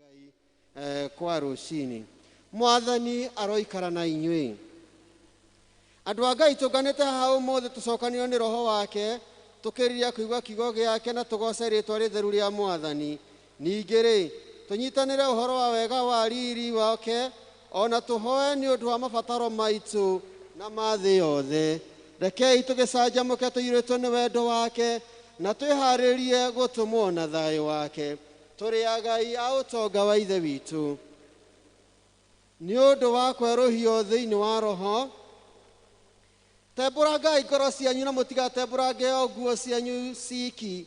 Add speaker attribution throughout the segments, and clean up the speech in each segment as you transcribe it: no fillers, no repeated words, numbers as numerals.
Speaker 1: Ngai kwa rũcinĩ. Mwathani aroikara na inyuĩ. Andũ a Ngai tũnganĩte haha ũmũthĩ tũcokanĩrio nĩ roho wake tũkĩrĩria kũigua kiugo gĩake na tũgoce rĩtwa rĩtheru rĩa Mwathani. Ningĩ rĩ, tũnyitanĩre ũhoro wa wega wa riri wake ona tũhoe nĩ ũndũ wa mabataro maitũ na ma thĩ yothe. Rekei tũgĩcanjamũke tũiyũrĩtwo nĩ wendo wake na twĩharĩrie gũtũmwo na thayũ wake. Tũrĩ agai a ũtonga wa Ithe witũ. Nĩ ũndũ wa kwerũhio thĩinĩ wa roho, tembũrangai ngoro cianyu na mũtigatembũrange o nguo cianyu ciki.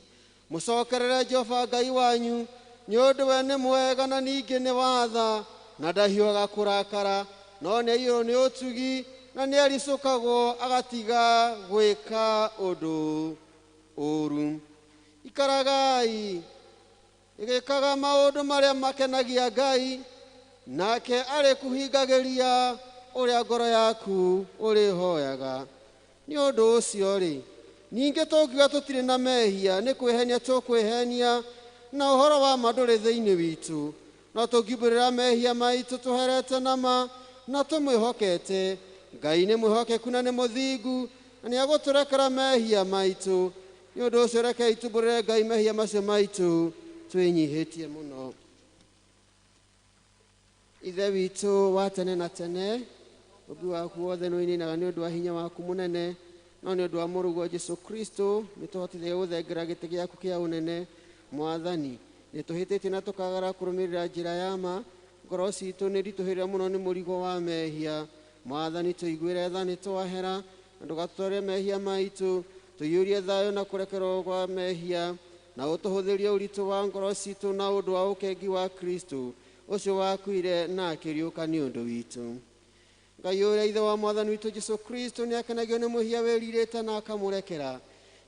Speaker 1: Mũcokerere Jehova Ngai wanyu, nĩ ũndũ we nĩ mwega na ningĩ nĩ watha na ndahiũhaga kũrakara, no nĩ aiyũrwo nĩ ũtugi na nĩ aricũkagwo agatiga gwĩka ũndũ ũru. Ikaragai ĩgĩkaga maũndũ marĩa makenagia Ngai, nake arĩkũhingagĩria ũrĩa ngoro yaku ũrĩhoyaga. Nĩ ũndũ ũcio rĩ, ningĩ tũngiuga tũtirĩ na mehia, nĩ kwĩhenia tũkwĩhenia, na ũhoro wa ma ndũrĩ thĩinĩ witũ. No tũngiumbũrĩra mehia maitũ tũherete na ma na tũmwĩhokete, Ngai nĩ mwĩhokeku na nĩ mũthingu, na nĩ egũtũrekera mehia maitũ. Nĩ ũndũ ũcio rekei tumbũrĩre Ngai mehia macio maitũ twĩnyihĩtie mũno. Ithe witũ wa tene na tene, ũmbi waku wothe nĩ ũinainaga nĩ ũndũ wa hinya waku mũnene, no nĩ ũndũ wa mũrũguo Jesũ Kristo nĩ tũhotithagia gũthengera gĩtĩ gĩaku kĩa ũnene. Mwathani, nĩ tũhĩtĩtie na tũkagara kũrũmĩrĩra njĩra ya ma, ngoro citũ nĩ ritũhĩire mũno nĩ mũrigo wa mehia. Mwathani, tũiguĩre tha nĩ twahera, na ndũgatũtware mehia maitũ, tũiyũrie thayũ na kũrekerwo kwa mehia, na ũtũhũthĩrie ũritũ wa ngoro citũ na ũndũ wa ũkengi wa Kristo ũcio wakuire na akĩriũka nĩ ũndũ witũ. Ngai ũrĩa Ithe wa Mwathani witũ Jesũ Kristo nĩ akenagio nĩ mwĩhia wĩrirĩte na akamũrekera,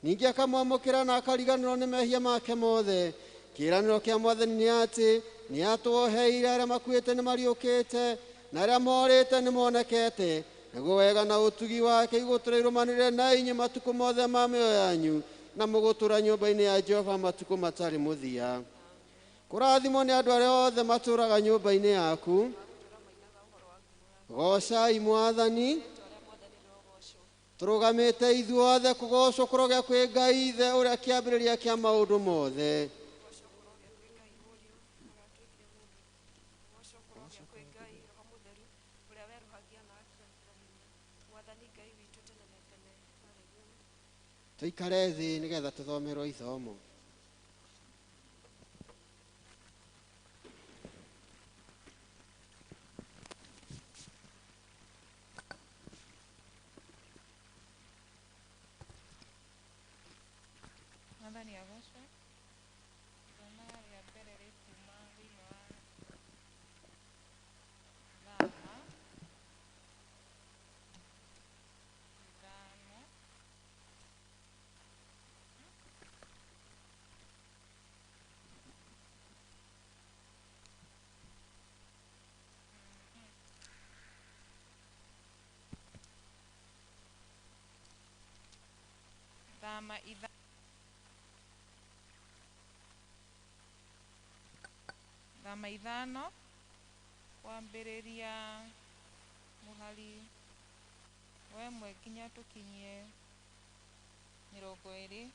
Speaker 1: ningĩ akamwamũkĩra na akariganĩrwo nĩ mehia make mothe. Kĩĩranĩro kĩa Mwathani nĩ atĩ nĩ atwoheire arĩa makuĩte nĩ mariũkĩte, na arĩa morĩte nĩ monekete. Naguo wega na ũtugi wake igũtũũra irũmanĩrĩre na inyuĩ matukũ mothe ma mĩoyo yanyu, na mũgũtũũra nyũmba-inĩ ya Jehova matukũ matarĩ mũthia. Kũrathimwo nĩ andũ arĩa othe matũũraga nyũmba-inĩ yaku. Goocai Mwathani. Tũrũgamĩte ithuothe kũgoocwo kũrogĩa kwĩ Ngai Ithe ũrĩa kĩambĩrĩria kĩa maũndũ mothe. Tũikare thĩ nĩgetha tũthomerwo ithomo.
Speaker 2: Mwathani agocwo. Ithoma rĩa mbere rĩkuma thĩinĩ wa Thama 5. Thama Thama 5 kwambĩrĩria mũhari wa 1 nginya tũkinyie 21.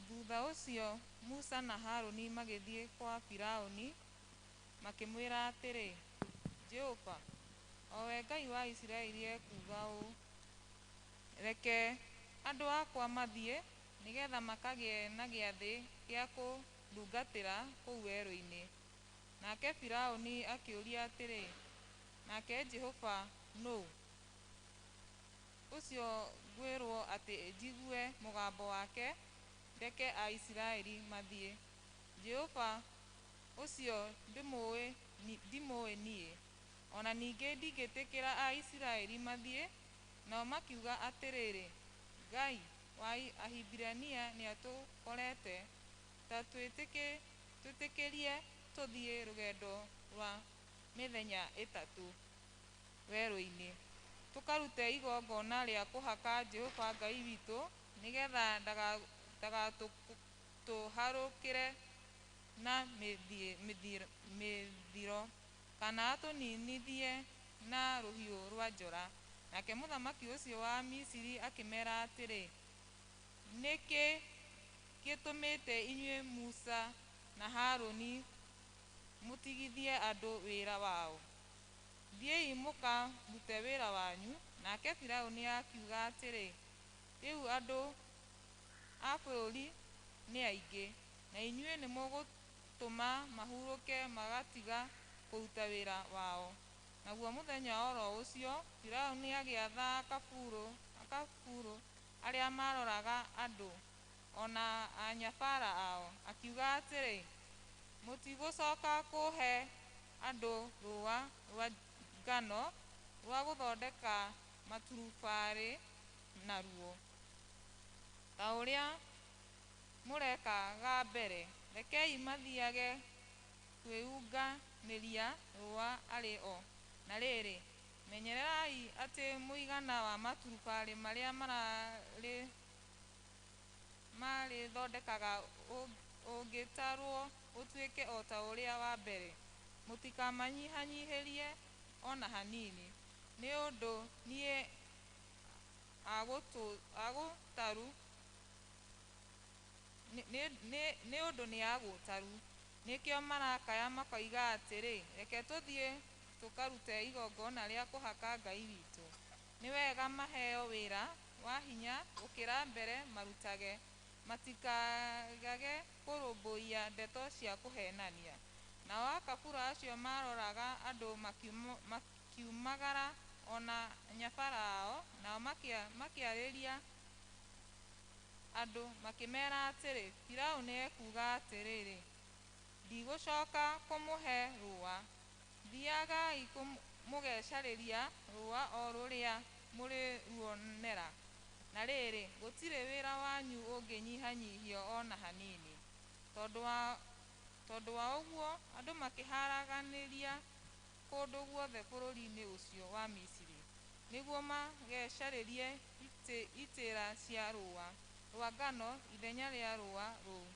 Speaker 2: Thutha ũcio Musa na Harũni magĩthiĩ kwa Firaũni makĩmwĩra atĩrĩ, Jehova, o we Ngai wa Isiraeli ekuuga ũũ, reke andũ akwa mathiĩ nĩgetha makagĩe na gĩathĩ gĩa kũndungatĩra kũu werũ-inĩ. Nake Firaũni akĩũria atĩrĩ, nake Jehova nũũ? Ũcio ngwĩrwo atĩ njigue mũgambo wake ndeke Aisiraeli mathiĩ. Jehova ũcio ndimũũĩ niĩ, ona ningĩ ndingĩtĩkĩra Aisiraeli mathiĩ. Nao makiuga atĩrĩrĩ, Ngai wa Ahibirania nĩatũkorete, ta twĩtĩkĩrie tũthiĩ rũgendo rwa mĩthenya 3 werũ-inĩ, tũkarute igongona rĩa kũhaka Jehova Ngai witũ, nĩgetha ndagatũharũkĩre na mĩthiro, kana atũninithie na rũhiũ rwa njora. Nake mũthamaki ũcio wa Misiri akĩmera atĩrĩ, "Nĩ kĩ gĩtũmĩte inyuĩ Musa na Haruni mũtigithie andũ wĩra wao? Thiĩi mũkarute wĩra wanyu." Nake Firaũni akiuga atĩrĩ, "Rĩu andũ a bũrũri nĩ aingĩ, na inyuĩ nĩmũgũtũma mahurũke magatiga kũruta wĩra wao." Naguo mũthenya o ro ũcio Firaũni agĩatha akaburu arĩa maaroraga andũ, o na anyabara ao, akiuga atĩrĩ, "Mũtigũcoka kũhe andũ rũũa rwa ngano rwa gũthondeka maturubarĩ naruo, ta ũrĩa mũrekaga mbere; rekei mathiage kwĩũnganĩria rũũa arĩ o. Na rĩrĩ, menyererai atĩ mũigana wa maturubarĩ marĩa marĩthondekaga ũngĩtarũo ũtuĩke o ta ũrĩa wa mbere; mũtikamanyihanyihĩrie o na hanini, nĩ ũndũ nĩ agũtaru. Nĩkĩo marakaya makoiga atĩrĩ, 'Reke tũthiĩ tũkarute igongona rĩa kũhaka Ngai witũ.' Nĩ wega maheo wĩra wa hinya gũkĩra mbere marutage, matikagage kũrũmbũiya ndeto cia kũhenania." Nao akaburu acio maaroraga andũ makiumagara, o na anyabara ao, nao makĩarĩria andũ, makĩmera atĩrĩ, "Firaũni ekuuga atĩrĩ, 'Ndigũcoka kũmũhe rũũa. Thiagai mũgecarĩrie rũũa o rũrĩa mũrĩruonera. Na rĩrĩ, gũtirĩ wĩra wanyu ũngĩnyihanyihio o na hanini." Tondũ wa ũguo andũ makĩharaganĩria kũndũ guothe bũrũri-inĩ ũcio wa Misiri, nĩguo magecarĩrie itĩra cia rũũa rwa ngano ithenya rĩa rũũa rũu,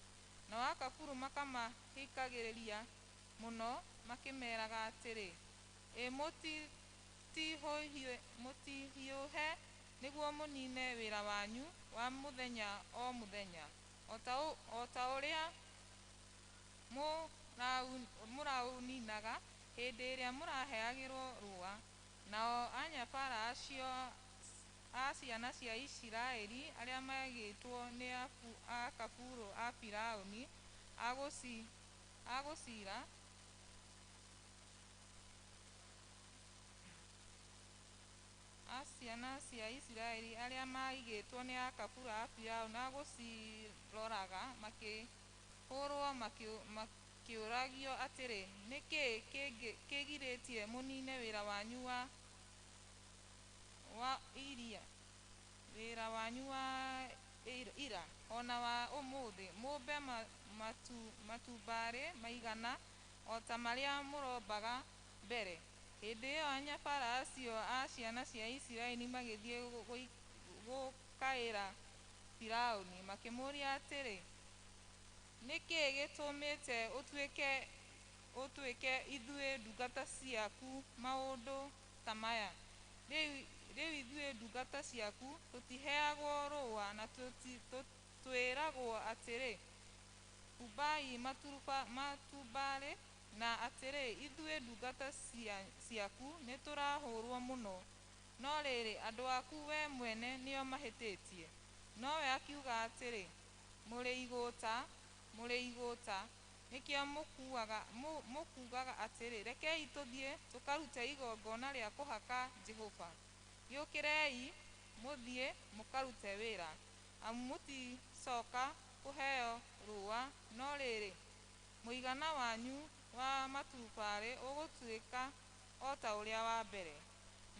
Speaker 2: nao akaburu makamahikagĩrĩria mũno makĩmeraga atĩrĩ, "Ĩ mũtihiũhe nĩguo mũnine wĩra wanyu wa mũthenya o mũthenya, o ta ũrĩa mũraũninaga hĩndĩ ĩrĩa mũraheagĩrũo rũũa." Nao anyabara acio a ciana cia Isiraeli arĩa maigĩtwo nĩ akaburu a Firaũni a gũcira a ciana cia Isiraeli arĩa maigĩtwo nĩ akaburu a Firaũni a gũciroraga makĩhũrũo makĩũragio atĩrĩ, "Nĩ kĩ kĩgirĩtie mũnine wĩra wanyu wa ira, o na wa ũmũthĩ, mũũmbe maturubarĩ maigana o ta marĩa mũrombaga mbere?" Hĩndĩ ĩo anyabara acio a ciana cia Isiraeli magĩthiĩ gũkaĩra Firaũni, makĩmwĩra atĩrĩ, "Nĩ kĩ gĩtũmĩte ũtwĩke ithuĩ ndungata ciaku maũndũ ta maya? Rĩu ithuĩ ndungata ciaku tũtiheagwo rũũa, na twĩragwo atĩrĩ, 'Umbai maturubarĩ,' na atĩrĩ, ithuĩ ndungata ciaku nĩtũrahũrũo mũno; no rĩrĩ, andũ aku wee mwene nĩo mahĩtĩtie." Nowe akiuga atĩrĩ, "Mũrĩ igũũta, mũrĩ igũũta; nĩkĩo mũkuugaga atĩrĩ, 'Rekei tũthiĩ tũkarute igongona rĩa kũhaka Jehova.' Gĩũkĩrei, mũthiĩ mũkarute wĩra, amu mũticoka kũheo rũũa; no rĩrĩ, mũigana wanyu wa maturubarĩ ũgũtuĩka o ta ũrĩa wa mbere."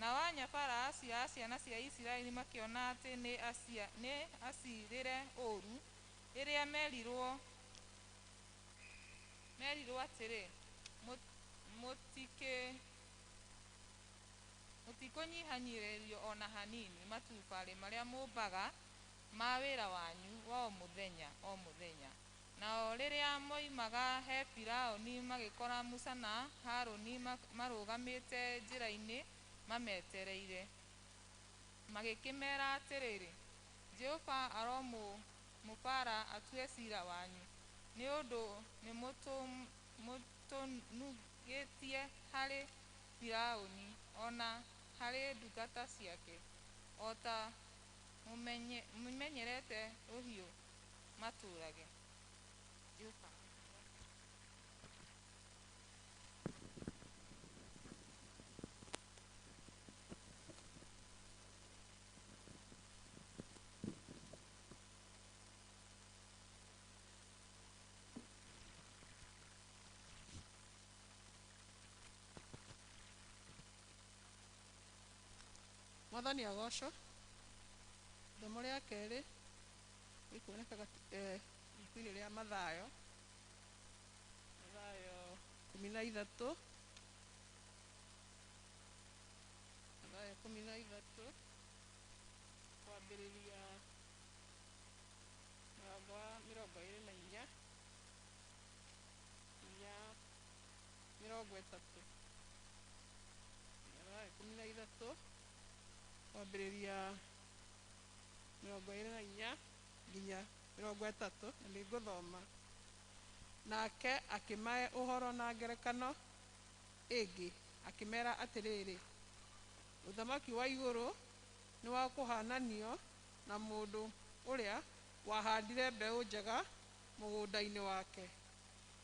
Speaker 2: Nao anyabara acio a ciana cia Isiraeli makĩona atĩ nĩ acirĩre ũũru rĩrĩa merirũo atĩrĩ, "Mũtikũnyihanyihĩrio o na hanini maturubarĩ marĩa mũmbaga ma wĩra wanyu wa o mũthenya o mũthenya." Nao rĩrĩa moimaga he Firaũni magĩkora Musa na Harũni marũgamĩte njĩra-inĩ mametereire. Magĩkĩmeera atĩrĩrĩ, Jehova aromũbara atue ciira wanyu, nĩ ũndũ nĩmũtũnungĩtie harĩ Firaũni o na harĩ ndungata ciake, o ta mũmenyerete rũhiũ matũũrage. Jehova.
Speaker 3: Mwathani agocwo. Ithomo rĩa kerĩ rĩkuonekaga ibuku-inĩ rĩa Mathayo, Mathayo 13, Mathayo 13 kwambĩrĩria mũrango wa 24 nginya 30. Mathayo 13 kwambĩrĩria 24 nginya 30, na nĩngũthoma. Nake akĩmahe ũhoro na ngerekano ĩngĩ, akĩmera atĩrĩrĩ, ũthamaki wa igũrũ nĩ wa kũhananio na mũndũ ũrĩa wahandire mbeũ njega mũgũnda-inĩ wake.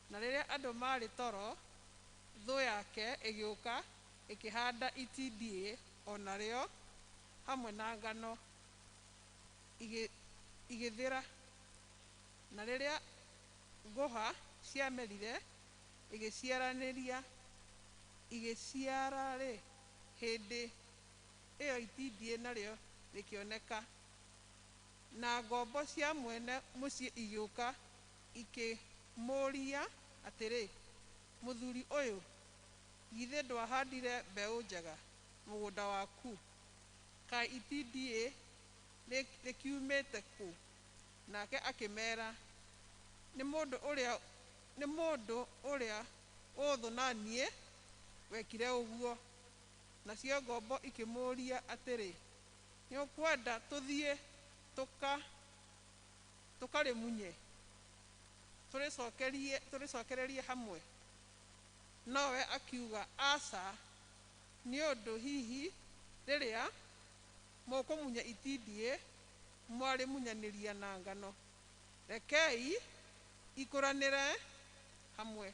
Speaker 3: Na rĩrĩa andũ maarĩ toro, thũ yake ĩgĩũka ĩkĩhanda itindiĩ o narĩo hamwe na ngano igĩthira. Na rĩrĩa ngũha ciamerire igĩciaranĩria, igĩciara-rĩ, hĩndĩ ĩyo itindiĩ narĩo rĩkĩoneka. Na ngombo cia mwene mũciĩ igĩũka ikĩmũũria atĩrĩ, mũthuri ũyũ, githĩ ndwahandire mbeũ njega mũgũnda waku? Kaĩ itindiĩ rĩkiumĩte kũ? Nake akĩmera, nĩ mũndũ ũrĩa ũthũ na niĩ wekire ũguo. Nacio ngombo ikĩmũũria atĩrĩ, nĩũkwenda tũthiĩ tũkarĩmunye, tũrĩcokererie hamwe? Nowe akiuga, aca, nĩ ũndũ hihi rĩrĩa mũkũmunya itindiĩ mwarĩmunyanĩria na ngano. Rekei ikũranĩre hamwe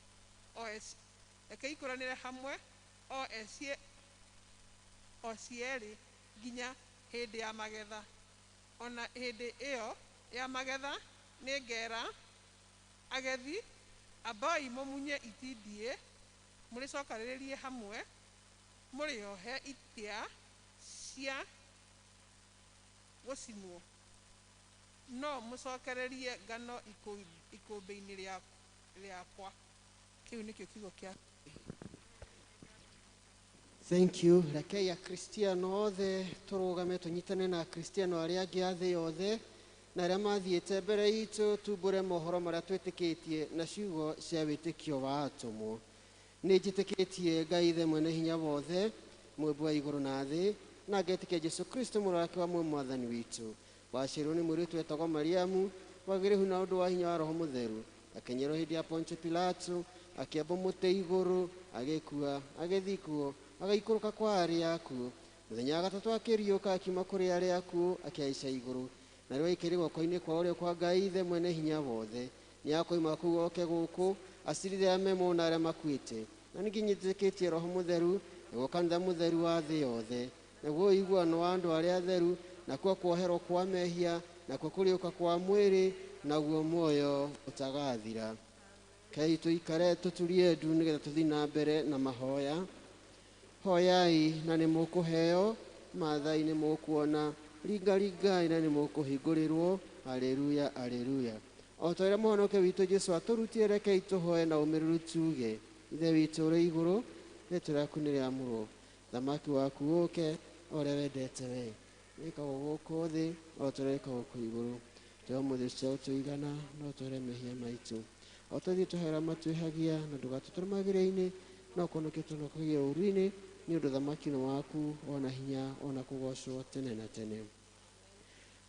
Speaker 3: o cierĩ nginya hĩndĩ ya magetha. Ona hĩndĩ ĩyo ya magetha nĩngera agethi, ambai mũmunye itindiĩ mũrĩcokanĩrĩrie hamwe, mũrĩohe itĩa cia gũcinwo, no mũcokererie ngano ikũmbĩ-inĩ rĩakwa. Kĩu nĩkĩo kiugo kĩa.
Speaker 1: Thank you. Rekei Akristiano othe tũrũgame tũnyitane na Akristiano arĩa angĩ a thĩ yothe na arĩa mathiĩte mbere itũ, tumbũre mohoro marĩa twĩtĩkĩtie na ciugo cia wĩtĩkio wa atũmwo. Nĩ njĩtĩkĩtie Ngai Ithe mwene hinya wothe, mũmbi wa igũrũ na thĩ, na ngetĩkia Jesũ Kristo mũrũ wake wa Mwathani witũ, waciarirwo nĩ mũirĩtu wetagwo Mariamu, wagĩrĩhu na ũndũ wa hinya wa Roho Mũtheru, akĩnyerwo hĩndĩ ya Pontio Pilato, akĩambwo mũtĩ igũrũ, agĩkua, agĩthikwo, agĩikũrũka kwa arĩa akuũ. Mũthenya wa gatatũ akĩriũka akiuma kũrĩ arĩa akuũ, akĩhaica igũrũ, na rĩu aikĩrĩ guoko-inĩ kwa ũrĩo kwa Ngai Ithe mwene hinya wothe. Nĩakoima kũu oke gũkũ acirithie arĩa me muoyo na arĩa makuĩte. Na ningĩ nĩnjĩtĩkĩtie Roho Mũtheru, naguo kanitha mũtheru wa thĩ yothe, naguo ũiguano wa andũ arĩa atheru, nakuo kuoherwo kwa mehia, nakuo kũriũka kwa mwĩrĩ, naguo muoyo ũtagathira. Rekei tũikare tũturie ndu nĩgetha tũthiĩ na mbere na mahoya. Hoyai na nĩ mũkũheo, maathai nĩ mũkuona, ringaringai na nĩ mũkũhingũrĩrwo. Haleluya, haleluya. O ta ũrĩa mũhonokia witũ Jesũ atũrutire, rekei tũhoe na ũmĩrĩru tuge, Ithe witũ ũrĩ igũrũ, rĩĩtwa rĩaku nĩ rĩamũrwo, thamaki waku ũũke, o ũrĩa wendete we, wĩkagwo gũkũ thĩ o ta ũrĩa wĩkagwo kũu igũrũ. Tũhe ũmũthĩ cia ũtũigana no tũhere mehia maitũ o ta ithuĩ tũhera matwĩhagia, na ndũgatũtware magerio-inĩ, no kũhonokie tũhonokagie ũũru-inĩ, nĩ ũndũ ũthamaki nĩ waku, ona hinya, ona kũgoocwo tene na tene.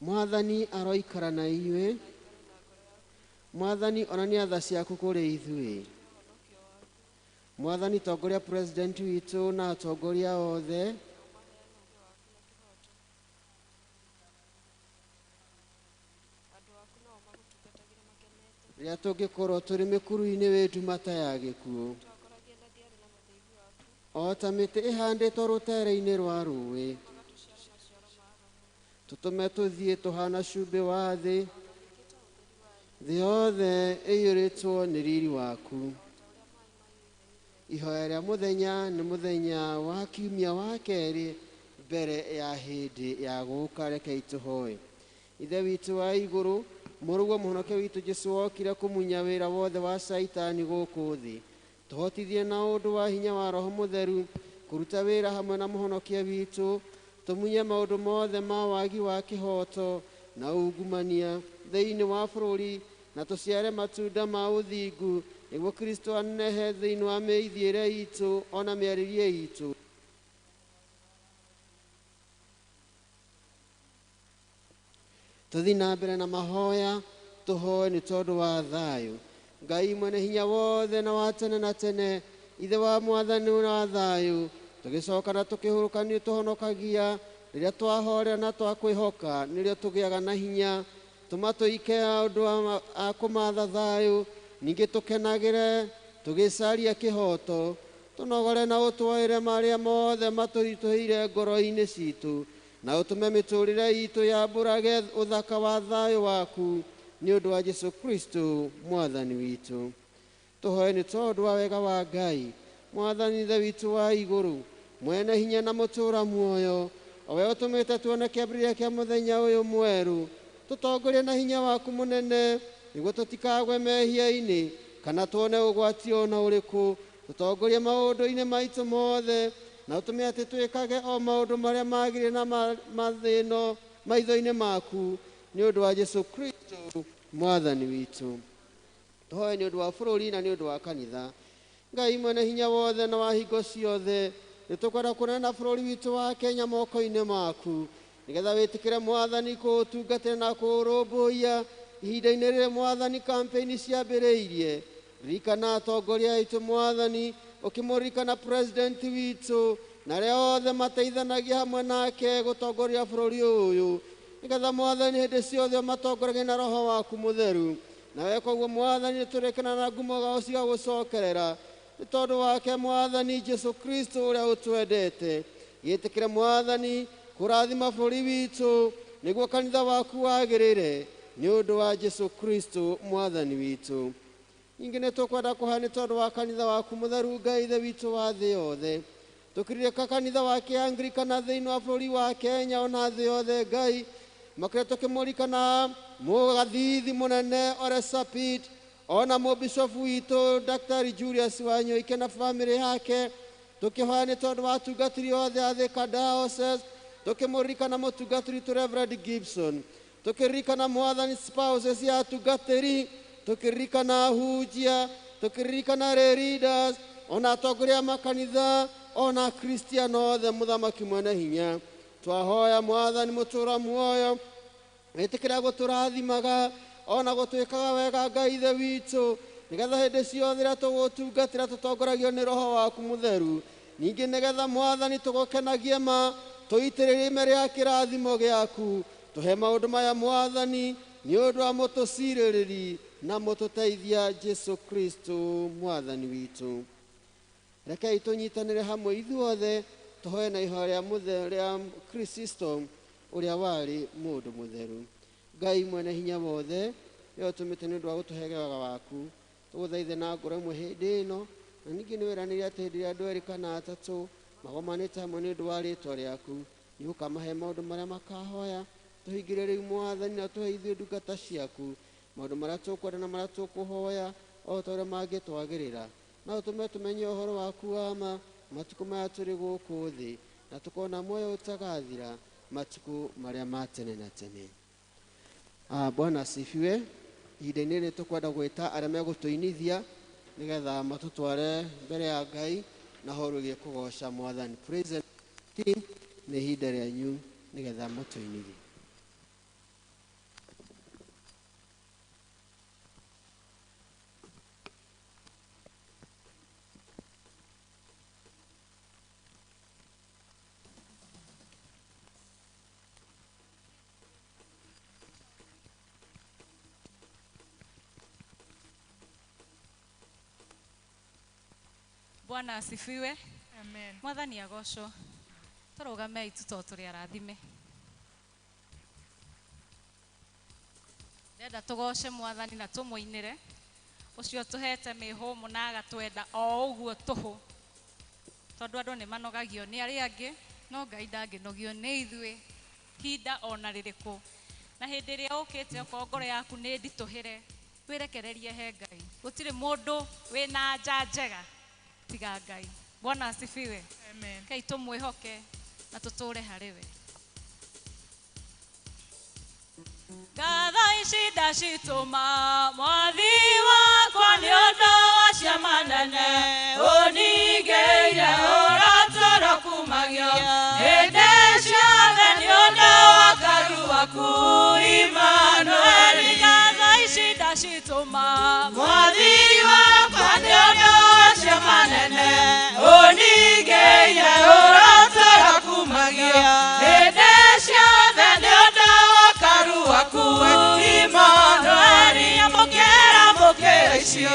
Speaker 1: Mwathani aroikara na inyuĩ. Mwathani onania tha ciaku kũrĩ ithuĩ. Mwathani tongoria president witũ na atongoria othe. Rĩrĩa tũngĩkorwo tũrĩ mĩkuru-inĩ wĩ nduma ta ya gĩkuũ, o ta mĩtĩ ĩhandĩtwo rũtere-inĩ rwa rũĩ, tũtũme tũthiĩ tũhana cumbĩ wa thĩ, thĩ yothe ĩiyũrĩtwo nĩ riri waku. Ihoya rĩa mũthenya nĩ mũthenya wa kiumia wa kerĩ mbere ya hĩndĩ ya gũka. Rekei tũhoe. Ithe witũ wa igũrũ, mũrũguo mũhonokia witũ Jesũ wokire kũmunya wĩra wothe wa Caitani gũkũ thĩ, tũhotithie na ũndũ wa hinya wa Roho Mũtheru kũruta wĩra hamwe na mũhonokia witũ, tũmunye maũndũ mothe ma wagi wa kĩhooto na ungumania thĩinĩ wa bũrũri, na tũciare matunda ma ũthingu, nĩguo Kristo anenehe thĩinĩ wa mĩthiĩre itũ ona mĩarĩrie itũ. Tũthiĩ na mbere na mahoya, tũhoe nĩ tondũ wa thayũ. Ngai mwene hinya wothe na wa tene na tene, Ithe wa Mwathani wa thayũ, tũgĩcoka na tũkĩhurũka nĩ tũhonokagia. Rĩrĩa twahorera na twakwĩhoka nĩrĩo tũgĩaga na hinya. Tũma tũike ũndũ wa kũmatha thayũ, ningĩ tũkenagĩre tũgĩcaria kĩhooto. Tũnogore na ũtwaĩre marĩa mothe matũritũhĩire ngoro-inĩ citũ, na ũtũme mĩtũrĩre itũ yambũrage ũthaka wa thayũ waku, nĩ ũndũ wa Jesũ Kristo Mwathani witũ. Tũhoe nĩ tondũ wa wega wa Ngai, Mwathani Ithe witũ wa igũrũ, mwene hinya na mũtũũra muoyo, o we ũtũmĩte tuone kĩambĩrĩria kĩa mũthenya ũyũ mwerũ. Tũtongorie na hinya waku mũnene, nĩguo tũtikagwe mehia-inĩ kana tuone ũgwati ona ũrĩkũ. Tũtongorie maũndũ-inĩ maitũ mothe, na ũtũme atĩ twĩkage o maũndũ marĩa magĩrĩire na mathĩno maitho-inĩ maku, nĩ ũndũ wa Jesũ Kristo Mwathani witũ. Tũhoe nĩ ũndũ wa bũrũri na nĩ ũndũ wa kanitha. Ngai mwene hinya wothe na wa hingo ciothe, nĩ tũkwenda kũneana bũrũri witũ wa Kenya moko-inĩ maku, nĩgetha wĩtĩkĩre Mwathani kũũtungatĩra na kũũrũmbũiya ihinda-inĩ rĩrĩ Mwathani kampeni ciambĩrĩirie. Ririkana atongoria aitũ Mwathani, ũkĩmũririkana president witũ na arĩa othe mateithanagia hamwe nake gũtongoria bũrũri ũyũ, nĩgetha Mwathani hĩndĩ ciothe ũmatongoragie na Roho waku Mũtheru. Nawe koguo Mwathani nĩtũrĩkana na ngumo gao cigagũcokerera, nĩ tondũ wake Mwathani Jesũ Kristo ũrĩa ũtwendete. Gĩtĩkĩre Mwathani kũrathima bũrũri witũ, nĩguo kanitha waku wagĩrĩre, nĩ ũndũ wa Jesũ Kristo Mwathani witũ. Ningĩ nĩ tũkwenda kũhoya nĩ tondũ wa kanitha waku mũtheru, Ngai Ithe witũ wa thĩ yothe. Tũkĩririka kanitha wa Kĩanglikana thĩinĩ wa bũrũri wa Kenya ona thĩ yothe, Ngai makĩria tũkĩmũririkana mũgathithi mũnene Ole Sapit, ona mũbishofu witũ Daktari Julius Wanyoike na bamĩrĩ yake. Tũkĩhoya nĩ tondũ wa atungatĩri othe a Thika Diocese, tũkĩmũririkana mũtungatĩri witũ Reverend Gibson, tũkĩririkana Mwathani spouses ya atungatĩri, tũkĩririkana ahunjia, tũkĩririkana leaders, ona atongoria a makanitha, ona Akristiano othe. Mũthamaki mwene hinya, twahoya Mwathani mũtũũra muoyo, wĩtĩkĩra gũtũrathimaga ona gũtwĩkaga wega, Ngai Ithe witũ, nĩgetha hĩndĩ ciothe rĩrĩa tũgũtungatĩra tũtongoragio nĩ Roho waku Mũtheru. Ningĩ nĩgetha Mwathani tũgũkenagie ma, tũitĩrĩrie ime rĩa kĩrathimo gĩaku. Tũhe maũndũ maya Mwathani, nĩ ũndũ wa mũtũcirĩrĩri na mũtũteithia Jesũ Kristo Mwathani witũ. Rekei tũnyitanĩre hamwe ithuothe, tũhoe na ihoya rĩa mũtheru rĩa Kristo ũrĩa warĩ mũndũ mũtheru. Ngai mwene hinya wothe, we ũtũmĩte nĩ ũndũ wa gũtũhe wega waku, tũgũthaithe na ngoro ĩmwe hĩndĩ ĩno, na ningĩ nĩ weranĩire atĩ hĩndĩ ĩrĩa andũ erĩ kana atatũ magomanĩte hamwe nĩ ũndũ wa rĩĩtwa rĩaku, nĩ ũkamahe maũndũ marĩa makahoya. Tũhingĩre rĩu Mwathani, na tũhe ithuĩ ndungata ciaku maũndũ marĩa tũkwenda na marĩa tũkũhoya o ta ũrĩa mangĩtwagĩrĩra, na ũtũme tũmenye ũhoro waku wa ma matukũ maya tũrĩ gũkũ thĩ, na tũkona muoyo ũtagathira matukũ marĩa ma tene na tene. Bwana asifiwe. Ihinda-inĩ rĩrĩ tũkwenda gwĩta arĩa megũtũinithia nĩgetha matũtware mbere ya Ngai na horo ĩgiĩ kũgoca Mwathani. Praise and team, nĩ ihinda rĩanyu nĩgetha mũtũinithie.
Speaker 4: Bwana asifiwe.
Speaker 2: Amen.
Speaker 4: Mwathani agocwo. Tũrũgamei tu tondũ tũrĩ arathime. Ndĩrenda tũgoce Mwathani na tũmũinĩre. Ũcio tũhete mĩhũmũ na agatwenda o ũguo tũhũ. Tondũ andũ nĩ manogagio nĩ arĩa angĩ, no Ngai ndangĩnogio nĩ ithuĩ hinda ona rĩrĩkũ. Na hĩndĩ ĩrĩa ũkĩte okorwo ngoro yaku nĩ nditũhĩre, wĩrekererie he Ngai. Gũtirĩ mũndũ wĩna nja njega tiga Ngai. Bwana asifiwe.
Speaker 2: Amen.
Speaker 4: Kai tũmwĩhoke na tũtũre harĩ we. Ngatho ici ndacitũma mwathi wakwa nĩ ũndũ wa ciama nene ũningĩire ũratũra kumagio hĩndĩ ciothe nĩ ũndũ wa karu waku Imanueli. Ngatho ici ndacitũma mwathi wakwa nĩ ũndũ wa ciama nene ũningĩire ũratũra kumagio hĩndĩ ciothe nĩ ũndũ wa karu waku Imanueli. Amũkĩra amũkĩra icio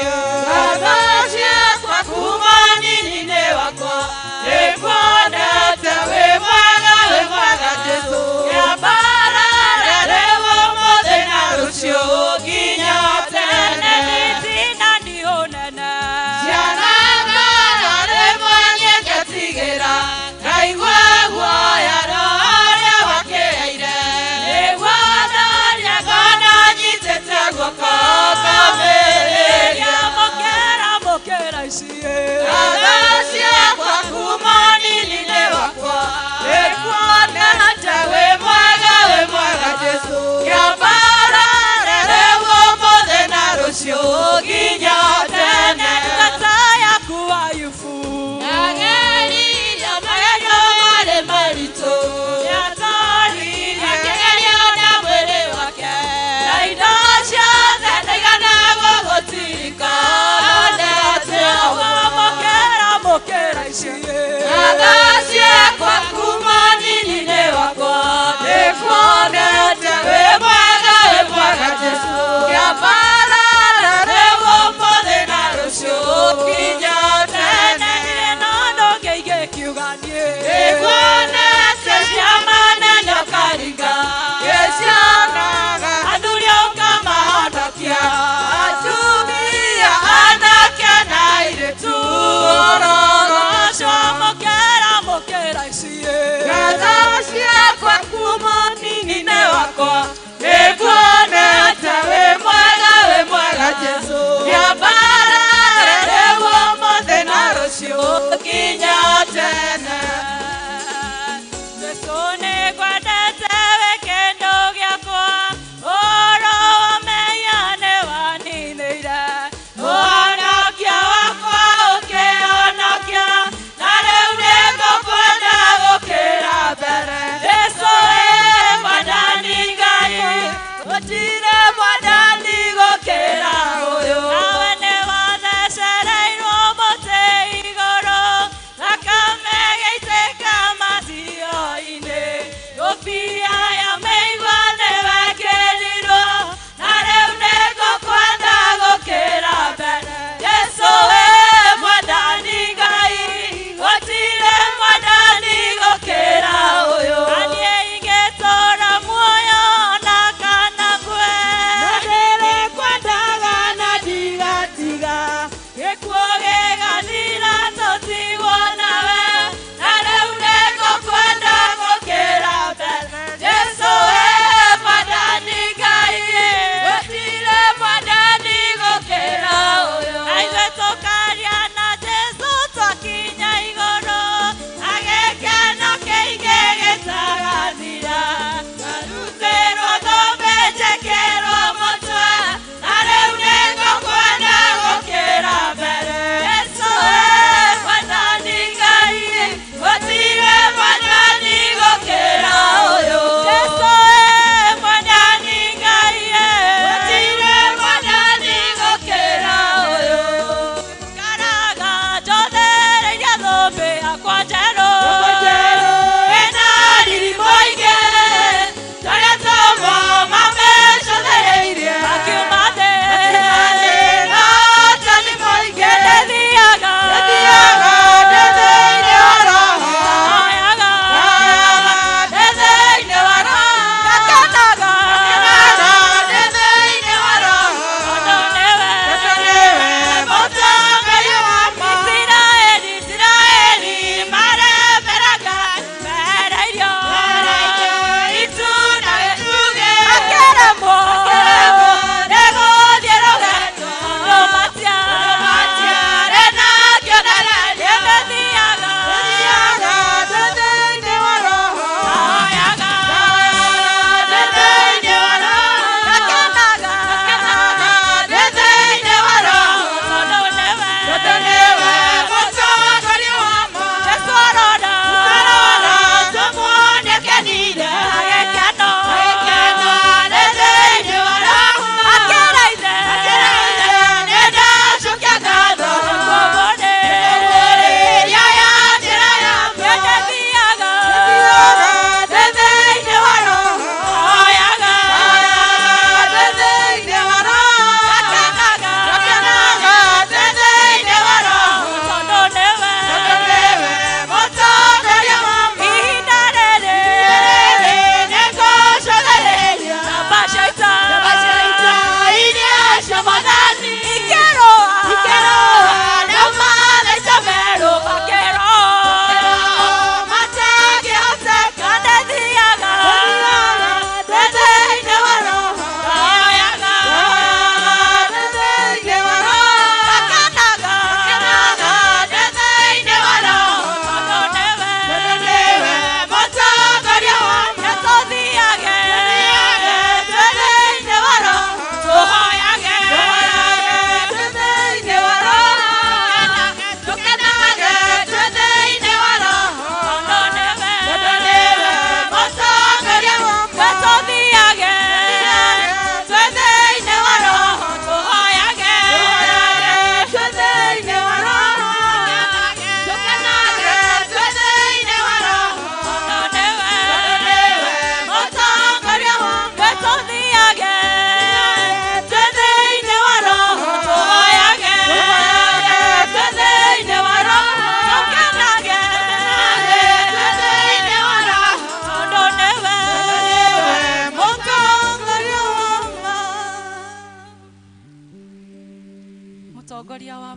Speaker 4: ngatho ciakwa kuma nini-inĩ wakwa nĩnguonete wĩ mwega Jesũ kĩambarare rĩu ũmũthĩ na rũciũ nginya tene. Nĩtina ndiũ nene ciana ngoro rĩmwe nĩngetigĩra ngaigua guoya rũrĩa wakĩire nĩguo ndaria ngona nyitĩte guoko ngamĩrĩria. Amũkĩra amũkĩra ici ngatho ciakwa kuma nini-inĩ wakwa nĩnguonete wĩ mwega Jesũ kĩambarare rĩu ũmũthĩ na rũciũ nginya tene. Ndungata yaku Ayubu ageririe magerio marĩ maritũ nĩatoririe akĩgerio na mwĩrĩ wake na indo ciothe ndaigana gũgũtirika nonete ũguo. Amũkĩra amũkĩra ici ngatho ciakwa kuma nini-inĩ wakwa nĩnguonete wĩ mwega Jesũ kĩambarare rĩu ũmũthĩ na rũciũ nginya tene. No ndũngĩigĩkiuga niĩ nĩnguonete ciama nene ũkaringa ngĩcionaga athuri ũkamahonokia atumia anake na airĩtu ũrorocwo. Amũkĩra amũkĩra ici ngatho ciakwa kuma nini-inĩ wakwa nĩnguonete wĩ mwega Jesũ kĩambarare rĩu ũmũthĩ na rũciũ nginya tene. Jesũ nĩngwendete wĩ kĩndũ gĩakwa ũhoro wa mehia nĩwaninĩire ũhonokia wakwa ũkĩhonokia na rĩu nĩngũkwenda gũkĩra mbere. Jesũ ĩ Mwathani Ngai gũtirĩ mwathani gũkĩra ũyũ. Nawe nĩwathecereirwo mũtĩ igũrũ na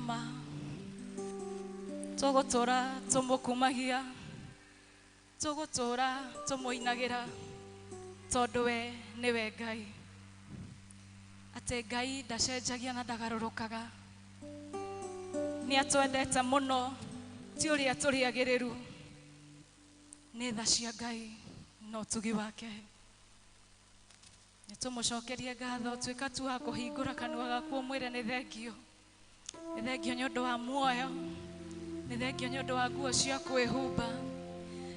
Speaker 4: wa ma tũgũtũra tũmũkumagia, tũgũtũra tũmũinagĩra, tondũ we nĩwe Ngai. Atĩ Ngai ndacenjagia na ndagarũrũkaga. Nĩ atwendete mũno, ti ũrĩa tũrĩ agĩrĩru. Nĩ tha cia Ngai na ũtugi wake. Nĩ tũmũcokerie ngatho, tuĩka tu wa kũhingũra kanua gaku ũmwĩre nĩ thengio. Nĩ thengio nĩ ũndũ wa muoyo, nĩ thengio nĩ ũndũ wa nguo cia kwĩhumba,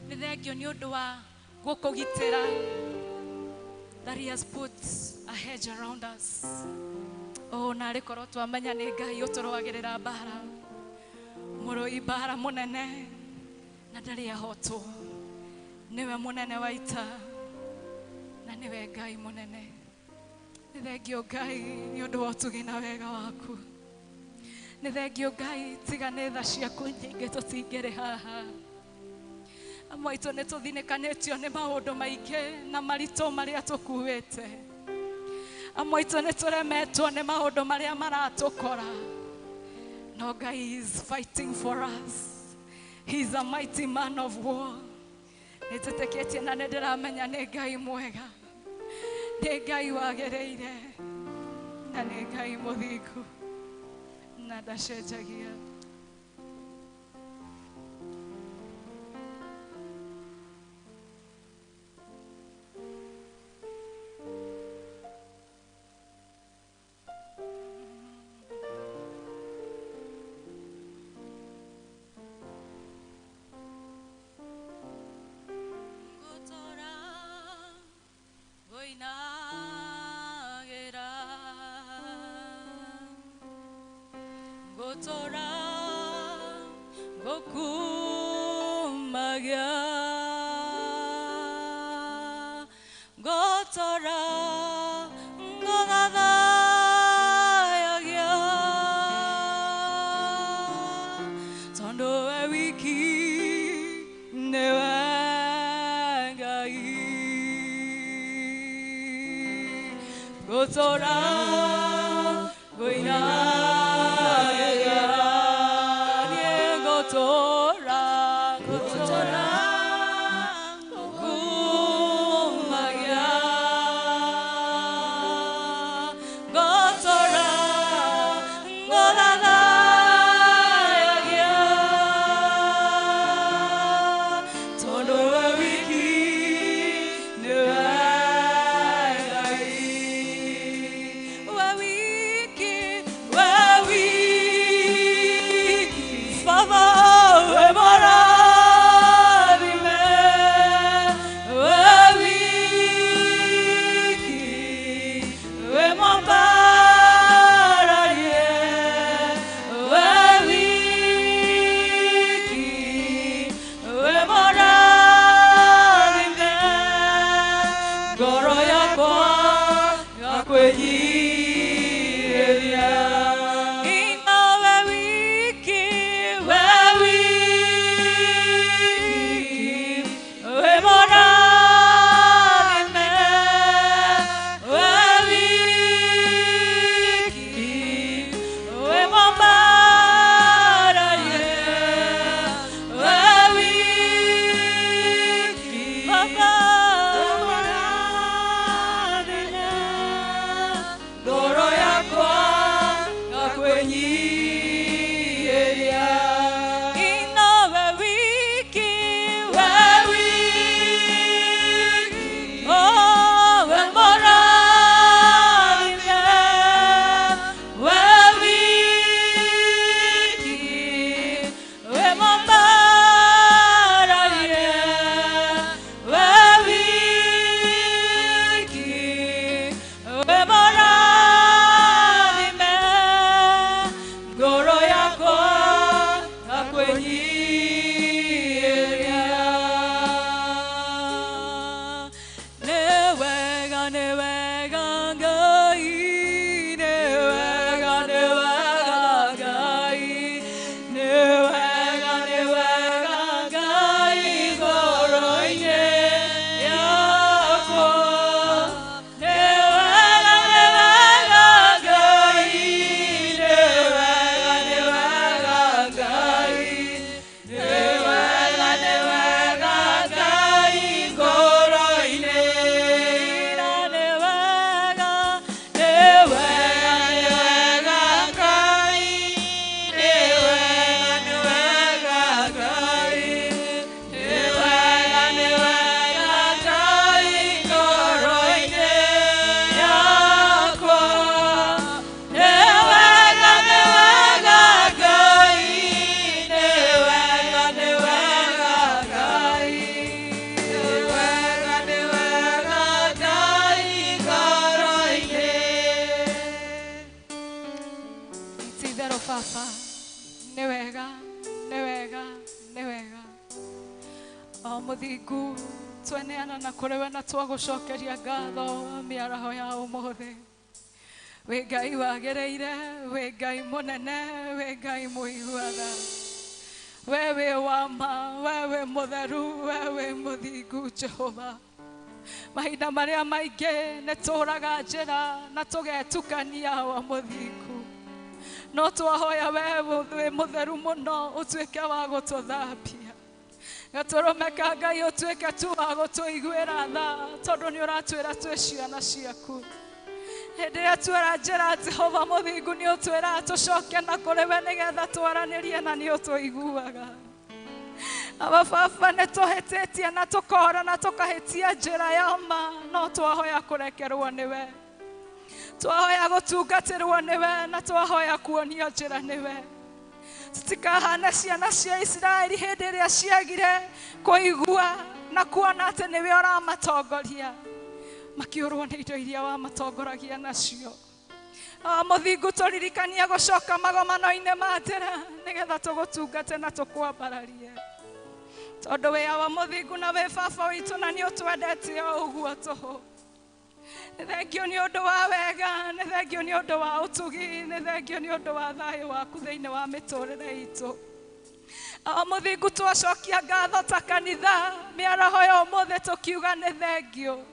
Speaker 4: nĩ thengio nĩ ũndũ wa gũkũgitĩra. That he has put a hedge around us. Oh, narĩ korwo twamenya nĩ Ngai ũtũrũagĩrĩra mbara, mũrũi mbara mũnene na ndarĩ ahotwo. Nĩwe mũnene wa ita na nĩwe Ngai mũnene. Nĩ thengio Ngai nĩ ũndũ wa ũtugi na wega waku. Nĩ thengio Ngai, tiga nĩ tha ciaku nyingĩ tũtingĩrĩ haha. Amwe aitũ nĩ tũthinĩkanĩtio nĩ maũndũ maingĩ na maritũ marĩa tũkuĩte. Amwe aitũ nĩ tũremetwo nĩ maũndũ marĩa maratũkora. No Ngai is fighting for us. He is a mighty man of war. Nĩ njĩtĩkĩtie na nĩ ndĩramenya nĩ Ngai mwega, nĩ Ngai wagĩrĩire, na nĩ Ngai mũthingu na ndacenjagia. Ngũtũra ngũinagĩra, ngũtũra ngũkumagia, ngũtũra ngũthathayagia, tondũ we wiki nĩwe Ngai. Ngũtũra ngũinagĩra, niĩ ngũtũra, ngũtũra ngũkumagia, ngũtũra ngũthathayagia, tondũ we wiki nĩwe Ngai. We wiki, we wiki, Baba, we mũrata. Mũthingu tweneana na kũrĩ we na twagũcokeria ngatho mĩaraho ya ũmũthĩ. Wĩ Ngai wagĩrĩire, wĩ Ngai mũnene, wĩ Ngai mũiguaga. We wĩ wa ma, we wĩ mũtheru, we wĩ mũthingu Jehova. Mahinda marĩa maingĩ nĩ tũraga njĩra na tũgetukania wa mũthingu. No twahoya we wĩ mũtheru mũno ũtuĩke wa gũtũthambia. Gatũrũme ka Ngai ũtuĩke tu wa gũtũiguĩra tha tondũ nĩ ũratwĩra twĩ ciana ciaku. Hĩndĩ ĩrĩa tuora njĩra Jehova mũthingu nĩ ũtwĩraga tũcoke na kũrĩ we nĩgetha twaranĩrie na nĩ ũtũiguaga. Aba baba nĩ tũhĩtĩtie na tũkora na tũkahĩtia njĩra ya ma, no twahoya kũrekerwo nĩwe. Twahoya gũtungatĩrwo nĩwe na twahoya kuonio njĩra nĩwe. Tutikahane ciana cia Isiraeli hĩndĩ ĩrĩa ciagire kũigua na kuona atĩ nĩwe ũramatongoria. Makĩũrwo nĩ indo iria wamatongoragia nacio. Mũthingu tũririkania gũcoka magomano-inĩ ma njĩra nĩgetha tũgũtungate na tũkwambararie. Tondũ wĩ awa mũthingu na wĩ baba witũ na nĩ ũtwendete o ũguo tũhũ. Nĩ thengio nĩ ũndũ wa wega, nĩ thengio nĩ ũndũ wa ũtugi, nĩ thengio nĩ ũndũ wa thayũ waku thĩinĩ wa mĩtũrĩre itũ. Mũthingu twacokia ngatho ta kanitha mĩaraho ya ũmũthĩ tũkiuga nĩ thengio.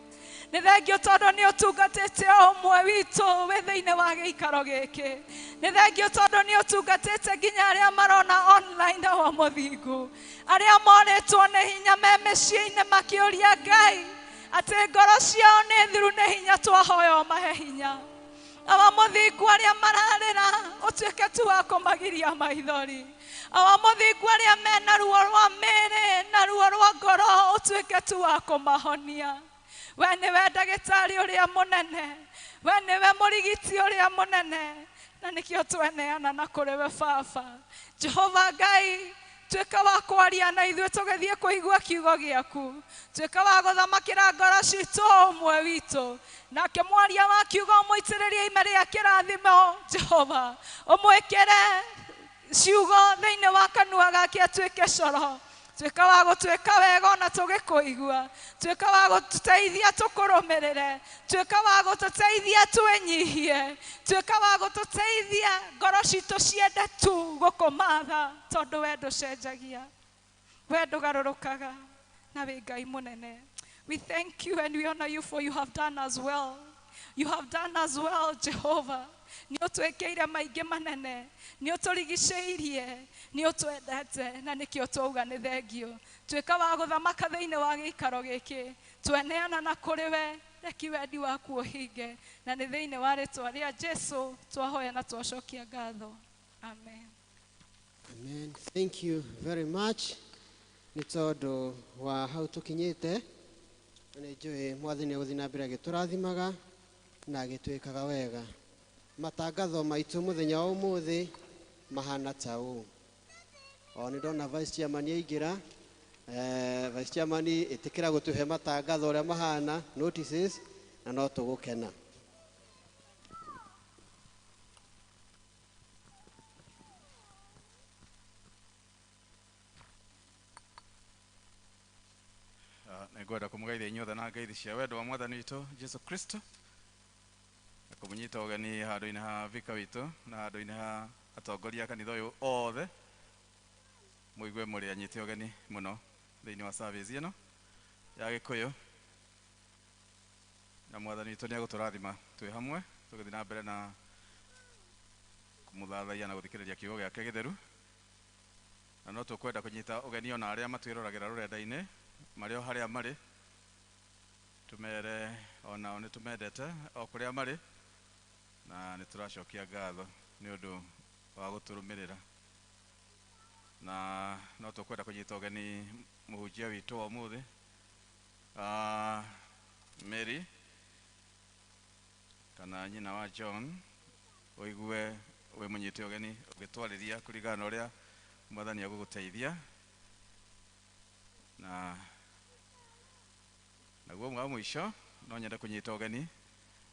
Speaker 4: Nĩ thengio tondũ nĩ ũtungatĩte o ũmwe witũ wĩ thĩinĩ wa gĩikaro gĩkĩ. Nĩ thengio tondũ nĩ ũtungatĩte nginya arĩa marona online wa mũthingu. Arĩa morĩtwo nĩ hinya me mĩciĩ-inĩ makĩũria Ngai atĩ ngoro ciao nĩ thiru nĩ hinya, twahoya ũmahe hinya. Awa mũthingu arĩa mararĩra ũtuĩke tu wa kũmagiria maithori. Awa mũthingu arĩa mena ruo rwa mĩĩrĩ na ruo rwa ngoro ũtuĩke tu wa kũmahonia. We nĩwe ndagĩtarĩ ũrĩa mũnene, we nĩwe mũrigiti ũrĩa mũnene, na nĩkĩo tweneana na kũrĩ we baba. Jehova Ngai, tuĩka wa kwaria na ithuĩ tũgĩthiĩ kũigua kiugo gĩaku. Tuĩka wa gũthamakĩra ngoro citũ o ũmwe witũ. Nake mwaria wa kiugo ũmũitĩrĩrie ime rĩa kĩrathimo Jehova. Ũmwĩkĩre ciugo thĩinĩ wa kanua gake atuĩke coro. Tuĩka wa gũtuĩka wega ona tũgĩkũigua. Tuĩka wa gũtũteithia tũkũrũmĩrĩre. Tuĩka wa gũtũteithia twĩnyihie. Tuĩka wa gũtũteithia ngoro citũ ciende tu gũkũmatha tondũ we ndũcenjagia, we ndũgarũrũkaga na wĩ Ngai mũnene. We thank you and we honor you for you have done us well. You have done us well, Jehovah. Nĩ ũtwĩkĩire maingĩ manene, nĩ ũtũrigicĩirie, nĩ ũtwendete na nĩkĩo twauga nĩ thengio. Tuĩka wa gũthamaka thĩinĩ wa gĩikaro gĩkĩ, tweneana na kũrĩ we, reki wendi waku ũhinge, na nĩ thĩinĩ wa rĩtwa rĩa Jesu twahoya na twacokia ngatho. Amen.
Speaker 1: Amen. Thank you very much. Nĩ tondũ wa hau tũkinyĩte, na nĩ njũĩ Mwathani egũthiĩ na mbere agĩtũrathimaga na agĩtwĩkaga wega. Matangatho maitũ mũthenya wa ũmũthĩ mahana ta ũũ. O nĩ ndona vice chairman aingĩra. Vice chairman ĩtĩkĩra gũtũhe matangatho ũrĩa mahana notices na no tũgũkena.
Speaker 5: Nĩngwenda kũmũgeithia inyuothe na ngeithi cia wendo wa Mwathani witũ Jesu Kristo, na kũmũnyita ũgeni handũ-inĩ ha vika witũ na handũ-inĩ ha atongoria a kanitha ũyũ othe. Mũigue mũrĩ anyite ũgeni mũno thĩinĩ wa service ĩno ya Gĩkũyũ, na Mwathani witũ nĩ egũtũrathima twĩ hamwe tũgĩthiĩ na mbere na kũmũthathaiya na gũthikĩrĩria kiugo gĩake gĩtheru. Na no tũkwenda kũnyita ũgeni ona arĩa matwĩroragĩra rũrenda-inĩ marĩ o harĩa marĩ, tũmere onao nĩ tũmendete o kũrĩa marĩ, na nĩ tũracokia ngatho nĩ ũndũ wa gũtũrũmĩrĩra. Na no tũkwenda kũnyita ũgeni mũhunjia witũ wa ũmũthĩ, Mary kana nyina wa John, ũigue wĩ mũnyite ũgeni ũgĩtwarĩria kũringana na ũrĩa Mwathani egũgũteithia. Na naguo wa mũico no nyende kũnyita ũgeni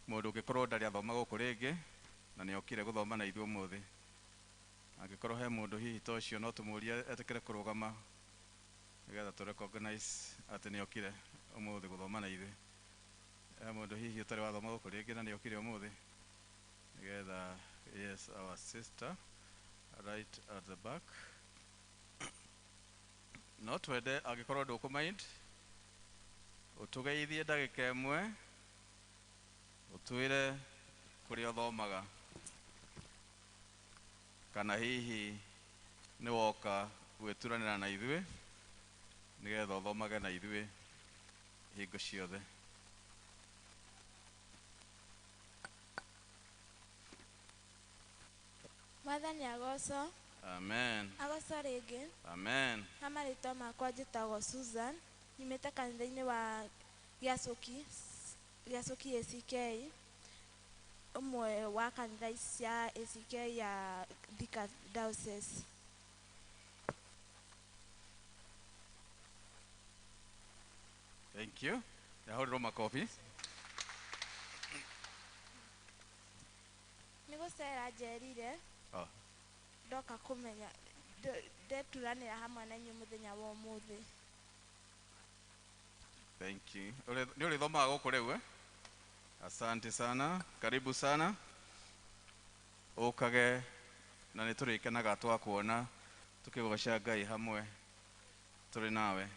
Speaker 5: mũndũ ũngĩkorwo ndarĩ athoma gũkũ rĩngĩ na nĩ okire gũthoma na ithuĩ ũmũthĩ. Angĩkorwo he mũndũ hihi ta ũcio no tũmũrie etĩkĩre kũrũgama Nĩgetha tũ recognize atĩ nĩ okire ũmũthĩ gũthoma na ithuĩ. He mũndũ hihi ũtarĩ wathoma gũkũ rĩngĩ na nĩ okire ũmũthĩ? Nĩgetha, yes, our sister right at the back. No twende angĩkorwo ndũkũmind ũtũgeithie ndagĩka ĩmwe, ũtwĩre kũrĩa ũthomaga, kana hihi nĩ woka gwĩturanĩra na ithuĩ nĩgetha ũthomage na ithuĩ hingo ciothe.
Speaker 6: Mwathani agocwo.
Speaker 5: Amen.
Speaker 6: Agocwo rĩngĩ.
Speaker 5: Amen.
Speaker 6: Ha marĩtwa makwa njĩtagwo Susan, nyumĩte kanitha-inĩ wa Gĩacũki, Gĩacũki ACK, ũmwe wa kanitha cia ACK ya Thika Diocese.
Speaker 5: Thank you. Yahũrĩrwo makobi.
Speaker 6: Nĩ gũcera njerire.
Speaker 5: Oh.
Speaker 6: Ndoka kũmenya ndeturanĩra hamwe na inyuĩ mũthenya wa ũmũthĩ.
Speaker 5: Thank you. Nĩ ũrĩthomaga gũkũ rĩu, eh? Asante sana. Karibu sana. Ũkage na nĩ tũrĩkenaga twakuona tũkĩgoca Ngai hamwe tũrĩ nawe.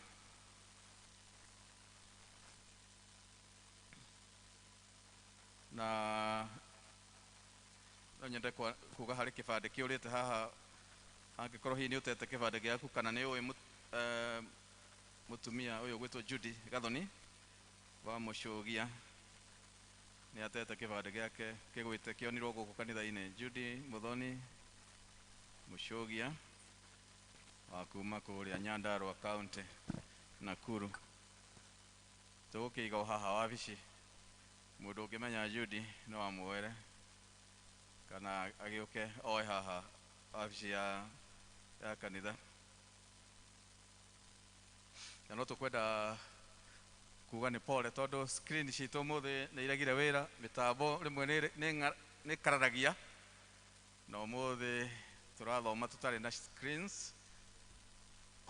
Speaker 5: Na no nyende kuga harĩ kĩbandĩ kĩũrĩte haha, angĩkorwo hihi nĩ ũtete kĩbandĩ gĩaku kana nĩ ũĩ mũtumia ũyũ ũgwĩtwo Judy Gathoni wa Mũcũgia, nĩ atete kĩbandĩ gĩake kĩgwĩte kĩonirwo gũkũ kanitha-inĩ. Judy Muthoni Mũcũgia wa kuma kũrĩa Nyandarua County, Nakuru. Tũgũkĩiga o haha wabici, mũndũ ũngĩmenya Judy no amwere kana agĩũke oe haha wabici ya kanitha. Na no tũkwenda kuga nĩ pole tondũ screen citũ ũmũthĩ nĩ iregire wĩra, mĩtambo rĩmwe nĩ ĩkararagia, na ũmũthĩ tũrathoma tũtarĩ na screens,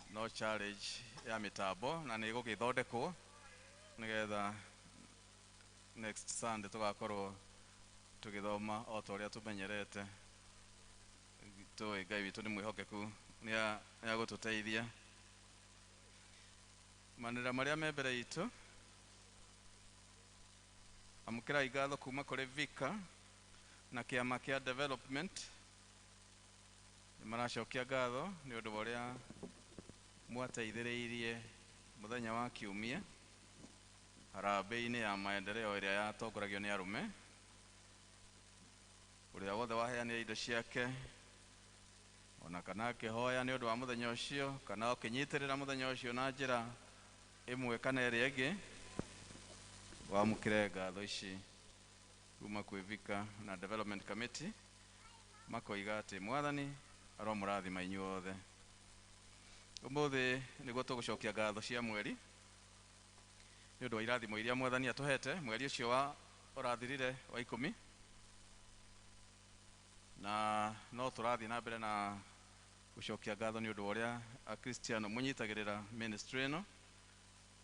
Speaker 5: no challenge ya mĩtambo na nĩ ĩgũgĩthondekwo nĩgetha next Sunday tũgakorwo tũgĩthoma o ta ũrĩa tũmenyerete. Tũĩ Ngai witũ nĩ mwĩhokeku, nĩ agũtũteithia. Manĩrĩra marĩa me mbere itũ, amũkĩrai ngatho kuma kũrĩ Vika na kĩama kĩa development. Nĩ maracokia ngatho nĩ ũndũ wa ũrĩa mwateithĩrĩirie mũthenya wa kiumia harambee-inĩ ya maendeleo ĩrĩa yatongoragio nĩ arũme. Ũrĩa wothe waheanire indo ciake ona kana akĩhoya nĩ ũndũ wa mũthenya ũcio kana ũkĩnyitĩrĩra mũthenya ũcio na njĩra ĩmwe kana ĩrĩa ĩngĩ, wamũkĩre ngatho ici kuma kwĩ Vika na Development Committee, makoiga atĩ Mwathani aromũrathima inyuothe. Ũmũthĩ nĩguo tũgũcokia ngatho cia mweri nĩ ũndũ wa irathimo iria Mwathani atũhete mweri ũcio wa ũrathirire wa 10, na no tũrathiĩ na mbere na gũcokia ngatho nĩ ũndũ wa ũrĩa Akristiano mũnyitagĩrĩra ministry ĩno,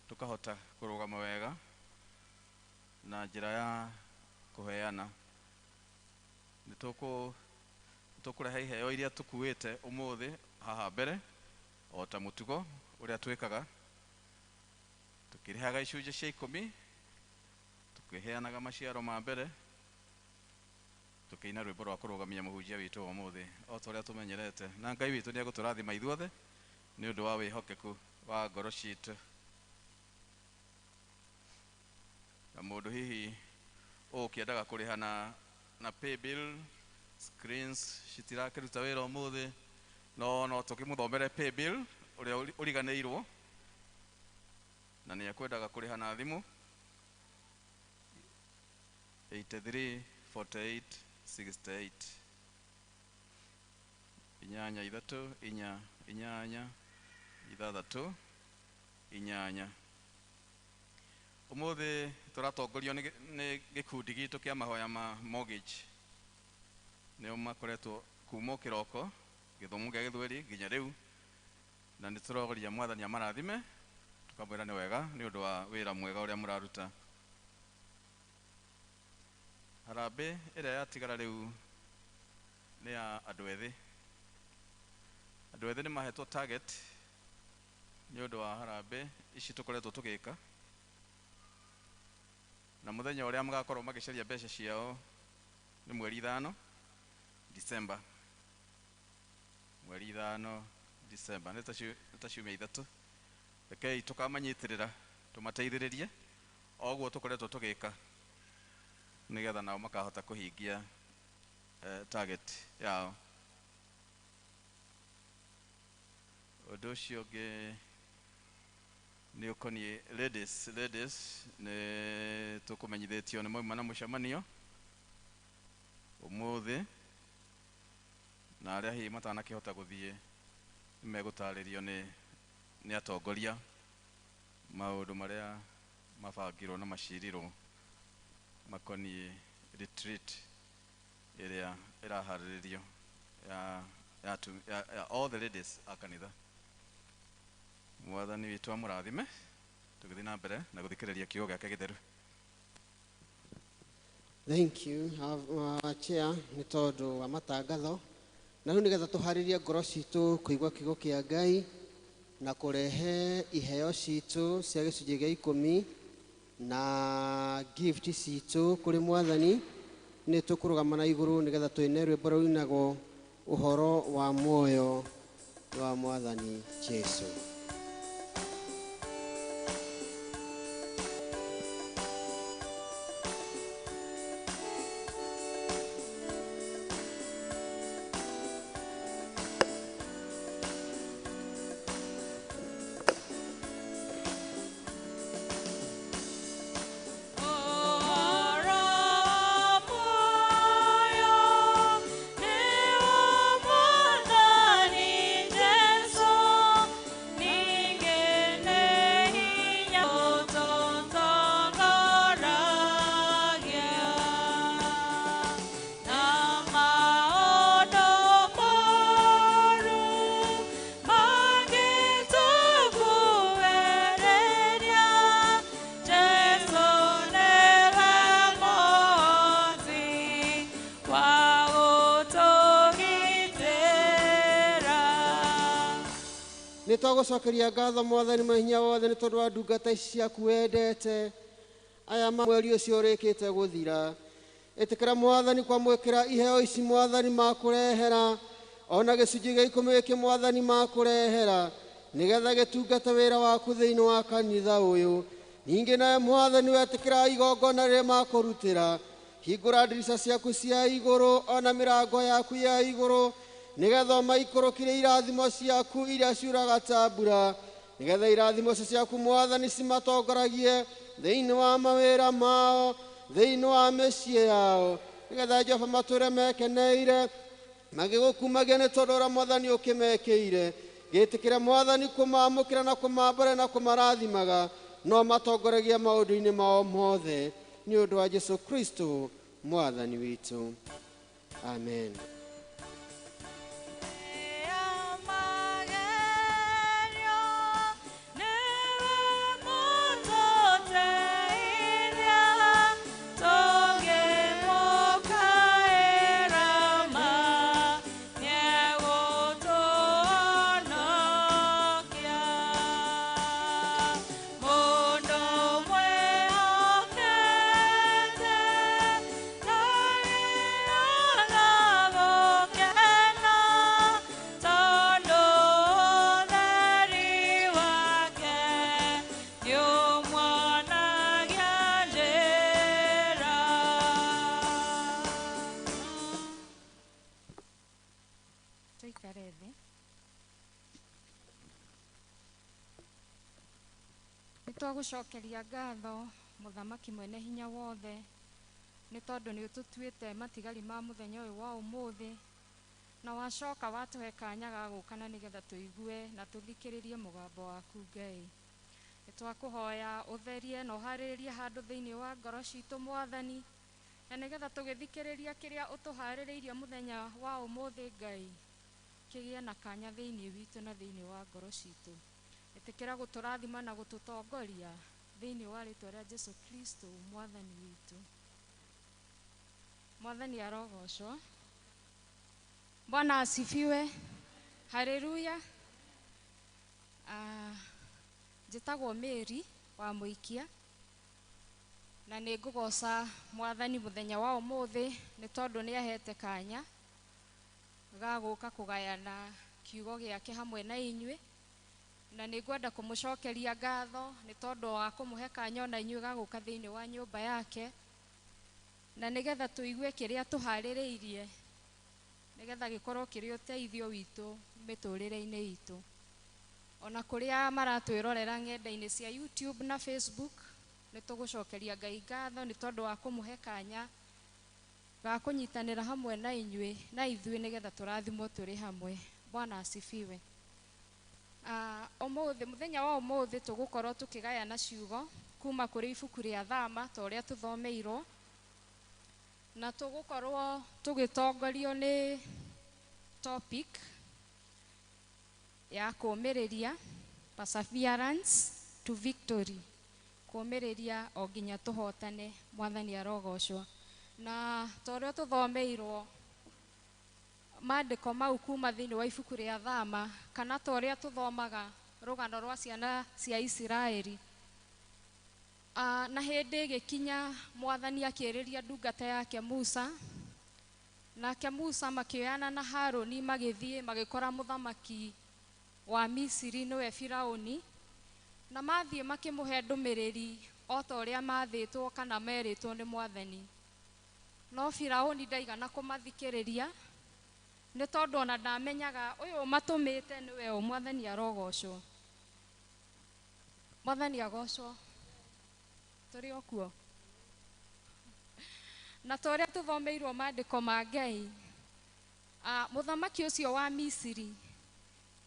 Speaker 5: tũkahota kũrũgama wega na njĩra ya kũheana. Nĩ tũkũrehe iheo iria tũkuĩte ũmũthĩ haha mbere o ta mũtugo ũrĩa twĩkaga, tũkĩrĩhaga icunjĩ cia 10, tũkĩheanaga maciaro ma mbere, tũkĩina rwĩmbo rwa kũrũgamia mũhunjia witũ wa ũmũthĩ o ta ũrĩa tũmenyerete. Na Ngai witũ nĩ egũtũrathima ithuothe nĩ ũndũ wa wĩhokeku wa ngoro citũ. Na mũndũ hihi ũkĩendaga kũrĩha na pay bill, screens citirakĩruta wĩra ũmũthĩ, no tũkĩmũthomere pay bill ũrĩa ũriganĩirwo na nĩ ekwendaga kũrĩha na thimũ 83 48 68 8 3 4 8 6 8. Ũmũthĩ tũratongorio nĩ gĩkundi gitũ kĩa mahoya ma mortgage. Nĩo makoretwo kuma kĩroko gĩthomo gĩa gĩthweri nginya rĩu Na nĩ tũroria mwathani amarathime tukamwĩra nĩ wega nĩ ũndũ wa wĩra mwega ũrĩa mũraruta. Harambĩ ĩrĩa yatigara rĩu nĩ ya andũ ethĩ. Andũ ethĩ nĩ mahetwo target nĩ ũndũ wa harambĩ ici tũkoretwo tũgĩka, na mũthenya ũrĩa magakorwo magĩcaria mbeca ciao nĩ mweri 5 December. Mweri 5 December nĩ ta ciumia 3. Rekei tũkamanyitĩrĩra tũmateithĩrĩrie o ũguo tũkoretwo tũgĩka nĩgetha nao makahota kũhingia target yao. Ũndũ ũcio ũngĩ nĩ ũkoniĩ ladies. Ladies nĩ tũkũmenyithĩtio nĩ mauma na mũcemanio ũmũthĩ, na arĩa hihi matanakĩhota gũthiĩ nĩ megũtarĩrio nĩ atongoria maũndũ marĩa mabangirwo na macirirwo makoniĩ retreat ĩrĩa ĩraharĩrĩrio ya all the ladies a kanitha. Mwathani witũ amũrathime tũgĩthiĩ na mbere na gũthikĩrĩria kiugo gĩake gĩtheru.
Speaker 1: Thank you, Chair, nĩ tondũ wa matangatho. Na rĩu nĩgetha tũharĩrie ngoro citũ kũigua kiugo kĩa Ngai na kũrehe iheo citũ cia gĩcunjĩ gĩa 10 na gift citũ kũrĩ mwathani, nĩ tũkũrũgama na igũrũ nĩgetha tũine rwĩmbo rũinagwo ũhoro wa muoyo wa mwathani Jesu. Nĩtwagũcokeria ngatho mwathani mahinya wothe nĩ tondũ wa ndungata ici ciaku wendete aya mweri ũcio ũrĩkĩte gũthira. Ĩtĩkĩra mwathani kwamũkĩra iheo ici mwathani makũrehera, ona gĩcunjĩ gĩa 10 gĩkĩ mwathani makũrehera nĩgetha gĩtungate wĩra waku thĩinĩ wa kanitha ũyũ. Ningĩ nawe mwathani wetĩkĩra igongona rĩrĩa makũrutĩra, hingũra ndirica ciaku cia igũrũ ona mĩrango yaku ya igũrũ nĩgetha ũmaikũrũkire irathimo ciaku iria ciuraga ta mbura, nĩgetha irathimo icio ciaku mwathani cimatongoragie thĩinĩ wa mawĩra mao, thĩinĩ wa mĩciĩ yao, nĩgetha Jehova matũre mekeneire magĩgũkumagia nĩ tondũ ũrĩa mwathani ũkĩmekĩire. Gĩtĩkĩre mwathani kũmaamũkĩra na kũmambũra na kũmarathimaga, no matongoragia maũndũ-inĩ mao mothe nĩ ũndũ wa Jesu Kristo mwathani witũ. Amen.
Speaker 4: Nĩtwagũcokeria ngatho mũthamaki mwene hinya wothe nĩ tondũ nĩ ũtũtuĩte matigari ma mũthenya ũyũ wa ũmũthĩ, na wacoka watũhe kanya ga gũka na nĩgetha tũigue na tũthikĩrĩrie mũgambo waku Ngai. Nĩtwakũhoya ũtherie na ũharĩrĩrie handũ thĩinĩ wa ngoro citũ mwathani, na nĩgetha tũgĩthikĩrĩria kĩrĩa ũtũharĩrĩirie mũthenya wa ũmũthĩ Ngai, Kĩgĩe na kanya thĩinĩ witũ na thĩinĩ wa ngoro citũ. Ĩtĩkĩra gũtũrathima na gũtũtongoria thĩinĩ wa rĩtwa rĩa Jesu Kristo mwathani witũ. Mwathani arogocwo. Bwana asifiwe. Haleluya. Njĩtagwo Mary wa Mũikia na nĩ ngũgoca mwathani mũthenya wa ũmũthĩ nĩ tondũ nĩ ahete kanya ga gũka kũgayana kiugo gĩake hamwe na inyuĩ, na nĩ ngwenda kũmũcokeria ngatho nĩ tondũ wa kũmũhe kanya ona inyuĩ ga gũka thĩinĩ wa nyũmba yake, na nĩgetha tũigue kĩrĩa tũharĩrĩirie nĩgetha gĩkorwo kĩrĩ ũteithio witũ mĩtũrĩre-inĩ itũ. Ona kũrĩa maratwĩrorera ng'enda-inĩ cia YouTube na Facebook, nĩ tũgũcokeria Ngai ngatho nĩ tondũ wa kũmũhe kanya ga kũnyitanĩra hamwe na inyuĩ na ithuĩ nĩgetha tũrathimwo tũrĩ hamwe. Bwana asifiwe. Ũmũthĩ, mũthenya wa ũmũthĩ tũgũkorwo tũkĩgayana ciugo kuma kũrĩ ibuku rĩa Thama ta ũrĩa tũthomeirwo, na tũgũkorwo tũgĩtongorio nĩ topic ya kũũmĩrĩria, perseverance to victory, kũũmĩrĩria o nginya tũhotane. Mwathani arogocwo. Na ta ũrĩa tũthomeirwo maandĩko mau kuma thĩinĩ wa ibuku rĩa Thama, kana ta ũrĩa tũthomaga rũgano rwa ciana cia Isiraeli. Na hĩndĩ ĩgĩkinya mwathani akĩĩrĩria ndungata yake Musa, nake Musa makĩoyana na Harũni magĩthiĩ magĩkora mũthamaki wa Misiri nĩwe Firaũni, na mathiĩ makĩmũhe ndũmĩrĩri o ta ũrĩa mathĩtwo kana merĩtwo nĩ mwathani. No Firaũni ndaigana kũmathikĩrĩria nĩ tondũ ona ndamenyaga ũyũ matũmĩte nĩwe ũ. Mwathani arogocwo. Mwathani agocwo. Tũrĩ o kuo. Na ta ũrĩa tũthomeirwo maandĩko ma Ngai, mũthamaki ũcio wa Misiri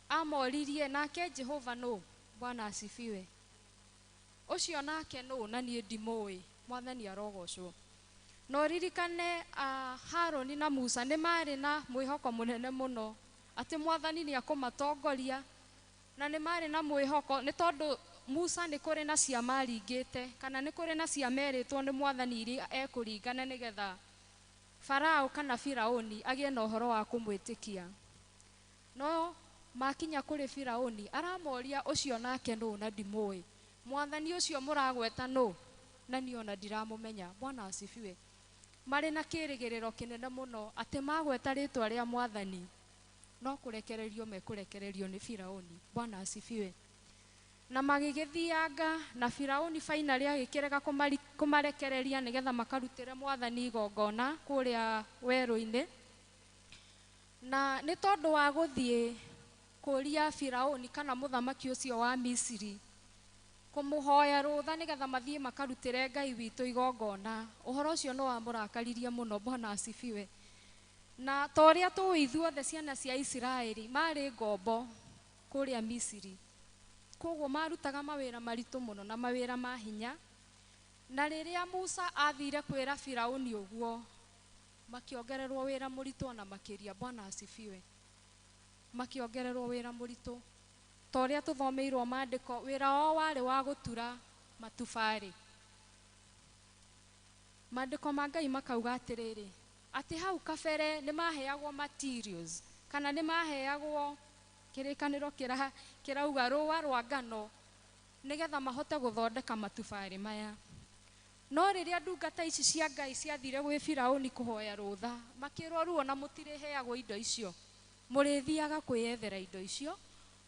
Speaker 4: amoririe nake Jehova nũ? Bwana asifiwe. Ũcio nake nũ na niĩ ndimũĩ. Mwathani arogocwo. No ririkane Harũni na Musa nĩ marĩ na mwĩhoko mũnene mũno atĩ mwathani nĩ akũmatongoria, na nĩ marĩ na mwĩhoko nĩ tondũ Musa nĩ kũrĩ na ciama aringĩte, kana nĩ kũrĩ na ciama erĩtwo nĩ mwathani iria ekũringana nĩgetha Farao kana Firaũni agĩe na ũhoro wa kũmwĩtĩkia. No makinya kũrĩ Firaũni aramoria ũcio nake nũ na ndimũĩ, mwathani ũcio mũragweta nũ na niĩ ona ndiramũmenya. Bwana asifiwe. Marĩ na kĩrĩgĩrĩro kĩnene mũno atĩ magweta rĩtwa rĩa mwathani no kũrekererio mekũrekererio nĩ Firaũni. Bwana asifiwe. Na magĩgĩthianga na Firaũni finally agĩkĩrega kũmarekereria nĩgetha makarutĩre mwathani igongona kũrĩa werũ-inĩ. Na nĩ tondũ wa gũthiĩ kũria Firaũni kana mũthamaki ũcio wa Misiri kũmũhoya rũtha nĩgetha mathiĩ makarutĩre Ngai witũ igongona, ũhoro ũcio no wamũrakaririe mũno. Bwana asifiwe. Na ta ũrĩa tũĩ ithuothe ciana cia Isiraeli marĩ ngombo kũrĩa Misiri, koguo marutaga mawĩra maritũ mũno na mawĩra ma hinya. Na rĩrĩa Musa athire kwĩra Firaũni ũguo, makĩongererwo wĩra mũritũ ona makĩria. Bwana asifiwe. Makĩongererwo wĩra mũritũ ta ũrĩa tũthomeirwo maandĩko, wĩra wao warĩ wa gũtura matubarĩ. Maandĩko ma Ngai makauga atĩrĩrĩ, atĩ hau kabere nĩ maheagwo materials kana nĩ maheagwo kĩrĩkanĩro kĩrauga rũa rwa ngano nĩgetha mahote gũthondeka matubarĩ maya. No rĩrĩa ndungata ici cia Ngai ciathire gwĩ Firaũni kũhoya rũtha, makĩrwo ruo na mũtirĩheagwo indo icio, mũrĩthiaga kwĩyethera indo icio,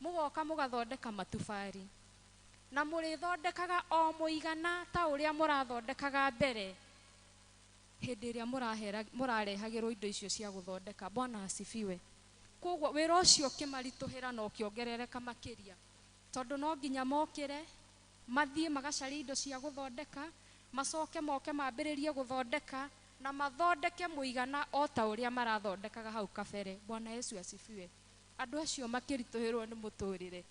Speaker 4: mũgoka mũgathondeka matubarĩ, na mũrĩthondekaga o mũigana ta ũrĩa mũrathondekaga mbere hĩndĩ ĩrĩa mũrarehagĩrwo indo icio cia gũthondeka. Bwana asifiwe. Koguo wĩra ũcio ũkĩmaritũhĩra na ũkĩongerereka makĩria, tondũ no nginya mokĩre mathiĩ magacarie indo cia gũthondeka, macoke moke mambĩrĩrie gũthondeka na mathondeke mũigana o ta ũrĩa marathondekaga hau kabere. Bwana Yesu asifiwe. Andũ acio makĩritũhĩrwo nĩ mũtũrĩre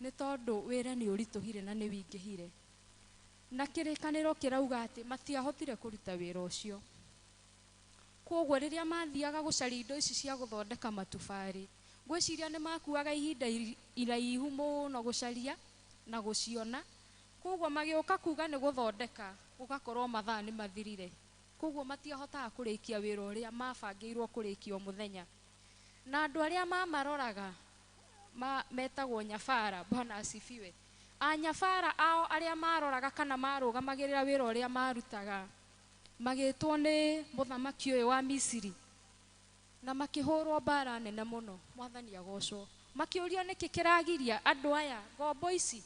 Speaker 4: nĩ tondũ wĩra nĩ ũritũhire na nĩ wingĩhire, na kĩrĩkanĩro kĩrauga atĩ matiahotire kũruta wĩra ũcio. Kwoguo rĩrĩa mathiaga gũcaria indo ici cia gũthondeka matubarĩ, ngwĩciria nĩ makuaga ihinda iraihu mũno gũcaria na gũciona. Kwoguo magĩũka kuga nĩ gũthondeka, gũgakorwo mathaa nĩ mathirire. Kwoguo matiahotaga kũrĩkia wĩra ũrĩa mabangĩirwo kũrĩkia o mũthenya. Na andũ arĩa mamaroraga metagwo nyabara. Bwana asifiwe. Anyabara ao arĩa maroraga kana marũgamagĩrĩra wĩra ũrĩa marutaga magĩtwo nĩ mũthamaki ũyũ wa Misiri na makĩhũrwo mbara nene mũno. Mwathani agocwo. Makĩũrio nĩkĩ kĩragiria andũ aya ngombo ici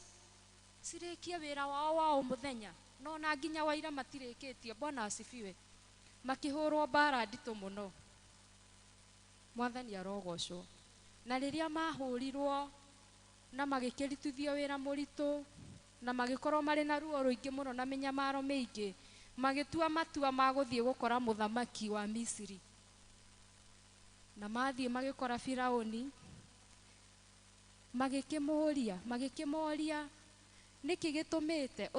Speaker 4: cirĩkie wĩra wao wa o mũthenya, no na nginya waira matirĩkĩtie. Bwana asifiwe. Makĩhũrwo mbara nditũ mũno. Mwathani arogocwo. Na rĩrĩa mahũrirwo na magĩkĩrutithio wĩra mũritũ na magĩkorwo marĩ na ruo rũingĩ mũno na mĩnyamaro mĩingĩ, magĩtua matua ma gũthiĩ gũkora mũthamaki wa Misiri. Na mathiĩ magĩkora Firaũni, magĩkĩmũũria, magĩkĩmoria nĩkĩ gĩtũmĩte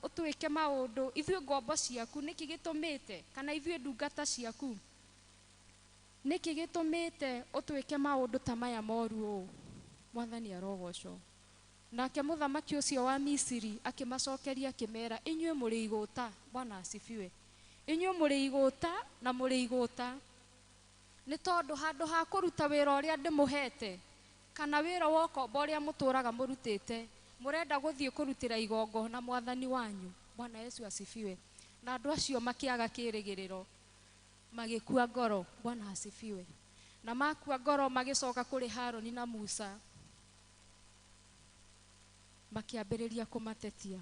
Speaker 4: ũtwĩke maũndũ ithuĩ ngombo ciaku, nĩkĩ gĩtũmĩte kana ithuĩ ndungata ciaku, nĩkĩ gĩtũmĩte ũtwĩke maũndũ ta maya moru ũũ? Mwathani arogocwo. Nake mũthamaki ũcio wa Misiri akĩmacokeria akĩmera, inyuĩ mũrĩ igũta. Bwana asifiwe. Inyuĩ mũrĩ igũta na mũrĩ igũta, nĩ tondũ handũ ha kũruta wĩra ũrĩa ndĩmũhete kana wĩra wa ũkombo ũrĩa mũtũraga mũrutĩte, mũrenda gũthiĩ kũrutĩra igongona mwathani wanyu. Bwana Yesu asifiwe. Na andũ acio makĩaga kĩĩrĩgĩrĩro, magĩkua ngoro. Bwana asifiwe. Na makua ngoro magĩcoka kũrĩ Harũni na Musa, makĩambĩrĩria kũmatetia.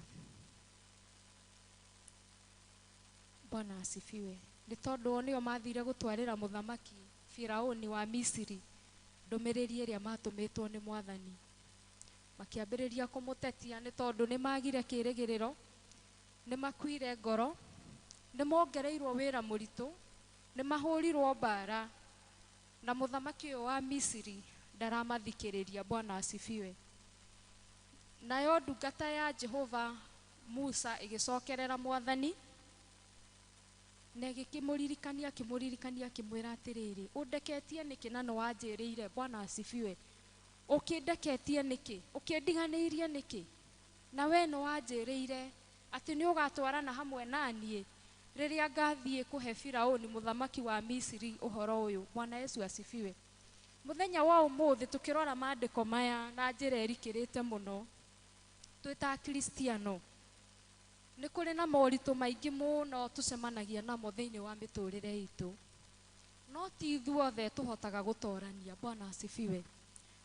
Speaker 4: Bwana asifiwe. Nĩ tondũ o nĩo mathire gũtwarĩra mũthamaki Firaũni wa Misiri ndũmĩrĩri ĩrĩa matũmĩtwo nĩ mwathani. Makĩambĩrĩria kũmũtetia nĩ tondũ nĩ magire kĩĩrĩgĩrĩro, nĩ makuire ngoro, nĩ mongereirwo wĩra mũritũ, nĩ mahũrirwo mbara, na mũthamaki ũyũ wa Misiri ndaramathikĩrĩria. Bwana asifiwe. Nayo ndungata ya Jehova Musa ĩgĩcokerera mwathani na ĩgĩkĩmũririkania, akĩmũririkania, akĩmwĩra atĩrĩrĩ, ũndeketie nĩkĩ na nĩwanjĩrĩire? Bwana asifiwe. Ũkĩndeketie nĩkĩ? Ũkĩndiganĩirie nĩkĩ? Na we nĩwanjĩrĩire atĩ nĩũgatwarana hamwe na niĩ rĩrĩa ngathiĩ kũhe Firaũni mũthamaki wa Misiri ũhoro ũyũ. Bwana Yesu asifiwe. Mũthenya wa ũmũthĩ tũkĩrora maandĩko maya na njĩra ĩrikĩrĩte mũno, twĩ ta Akristiano nĩ kũrĩ na moritũ maingĩ mũno tũcemanagia namo thĩinĩ wa mĩtũrĩre itũ, no ti ithuothe tũhotaga gũtorania. Bwana asifiwe.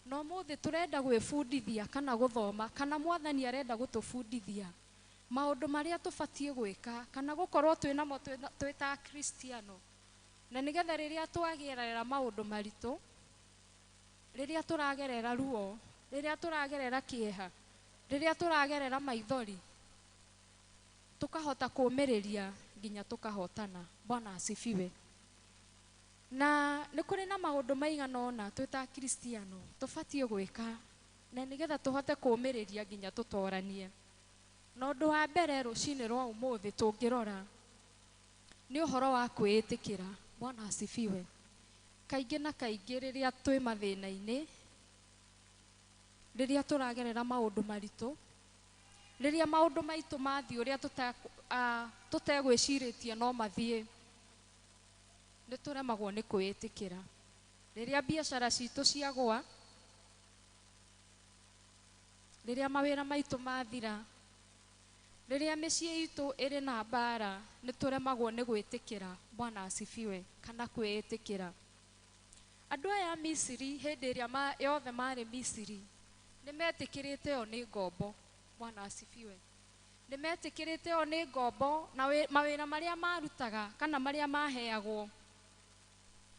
Speaker 4: No mũthĩ tũrenda gwĩbundithia kana gũthoma, kana mwathani arenda gũtũbundithia maũndũ marĩa tũbatiĩ gwĩka kana gũkorwo twĩ namo twĩ ta Akristiano, na nĩgetha rĩrĩa twagerera maũndũ maritũ, rĩrĩa tũragerera ruo, rĩrĩa tũragerera kĩeha, rĩrĩa tũragerera maithori, tũkahota kũũmĩrĩria nginya tũkahotana. Bwana asifiwe. Na nĩ kũrĩ na maũndũ maigana ũna twĩ ta Akristiano tũbatiĩ gwĩka na nĩgetha tũhote kũũmĩrĩria nginya tũtoranie. Na ũndũ wa mbere rũcinĩ rwa ũmũthĩ tũngĩrora nĩ ũhoro wa kwĩĩtĩkĩra. Bwana asifiwe. Kaingĩ na kaingĩ rĩrĩa twĩ mathĩna-inĩ, rĩrĩa tũragerera maũndũ maritũ, rĩrĩa maũndũ maitũ mathiĩ ũrĩa tũtegwĩcirĩtie no mathiĩ, nĩ tũremagwo nĩ kwĩĩtĩkĩra. Rĩrĩa biacara citũ ciagũa, rĩrĩa mawĩra maitũ mathira, rĩrĩa mĩciĩ itũ ĩrĩ na mbara, nĩ tũremagwo nĩ gwĩtĩkĩra. Bwana asifiwe. Kana kwĩĩtĩkĩra. Andũ aya a Misiri hĩndĩ ĩrĩa yothe marĩ Misiri nĩ metĩkĩrĩte o nĩ ngombo. Bwana asifiwe. Nĩ metĩkĩrĩte o nĩ ngombo, na mawĩra marĩa marutaga kana marĩa maheagwo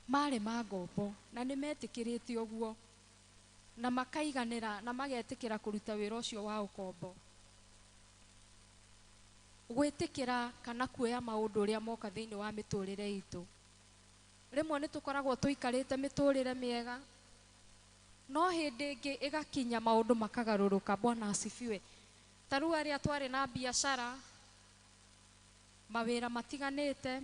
Speaker 4: marĩ ma ngombo, na nĩ metĩkĩrĩte ũguo na makaiganĩra na magetĩkĩra kũruta wĩra ũcio wa ũkombo. Gwĩtĩkĩra kana kuoya maũndũ ũrĩa moka thĩinĩ wa mĩtũrĩre itũ. Rĩmwe nĩ tũkoragwo tũikarĩte mĩtũrĩre mĩega, no hĩndĩ ĩngĩ ĩgakinya maũndũ makagarũrũka. Bwana asifiwe. Ta rĩu arĩa twarĩ na biacara, mawĩra matiganĩte,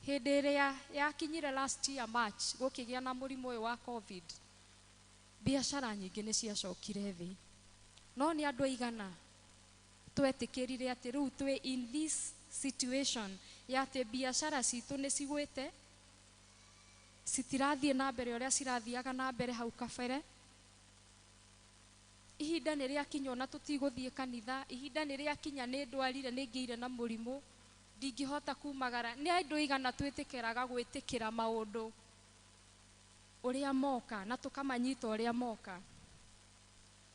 Speaker 4: Hĩndĩ ĩrĩa yakinyire last year March gũkĩgĩa na mũrimũ ũyũ wa COVID, biacara nyingĩ nĩ ciacokire thĩ. No nĩ andũ aigana twetĩkĩrire atĩ rĩu twĩ in this situation ya atĩ biacara citũ nĩ cigwĩte, citirathiĩ na mbere ũrĩa cirathiaga na mbere hau kabere. Ihinda nĩ rĩakinya ona tũtigũthiĩ kanitha, ihinda nĩ rĩakinya nĩ ndwarire, nĩ ngĩire na mũrimũ, ndingĩhota kumagara. Nĩ andũ aigana twĩtĩkĩraga gwĩtĩkĩra maũndũ ũrĩa moka na tũkamanyita ũrĩa moka.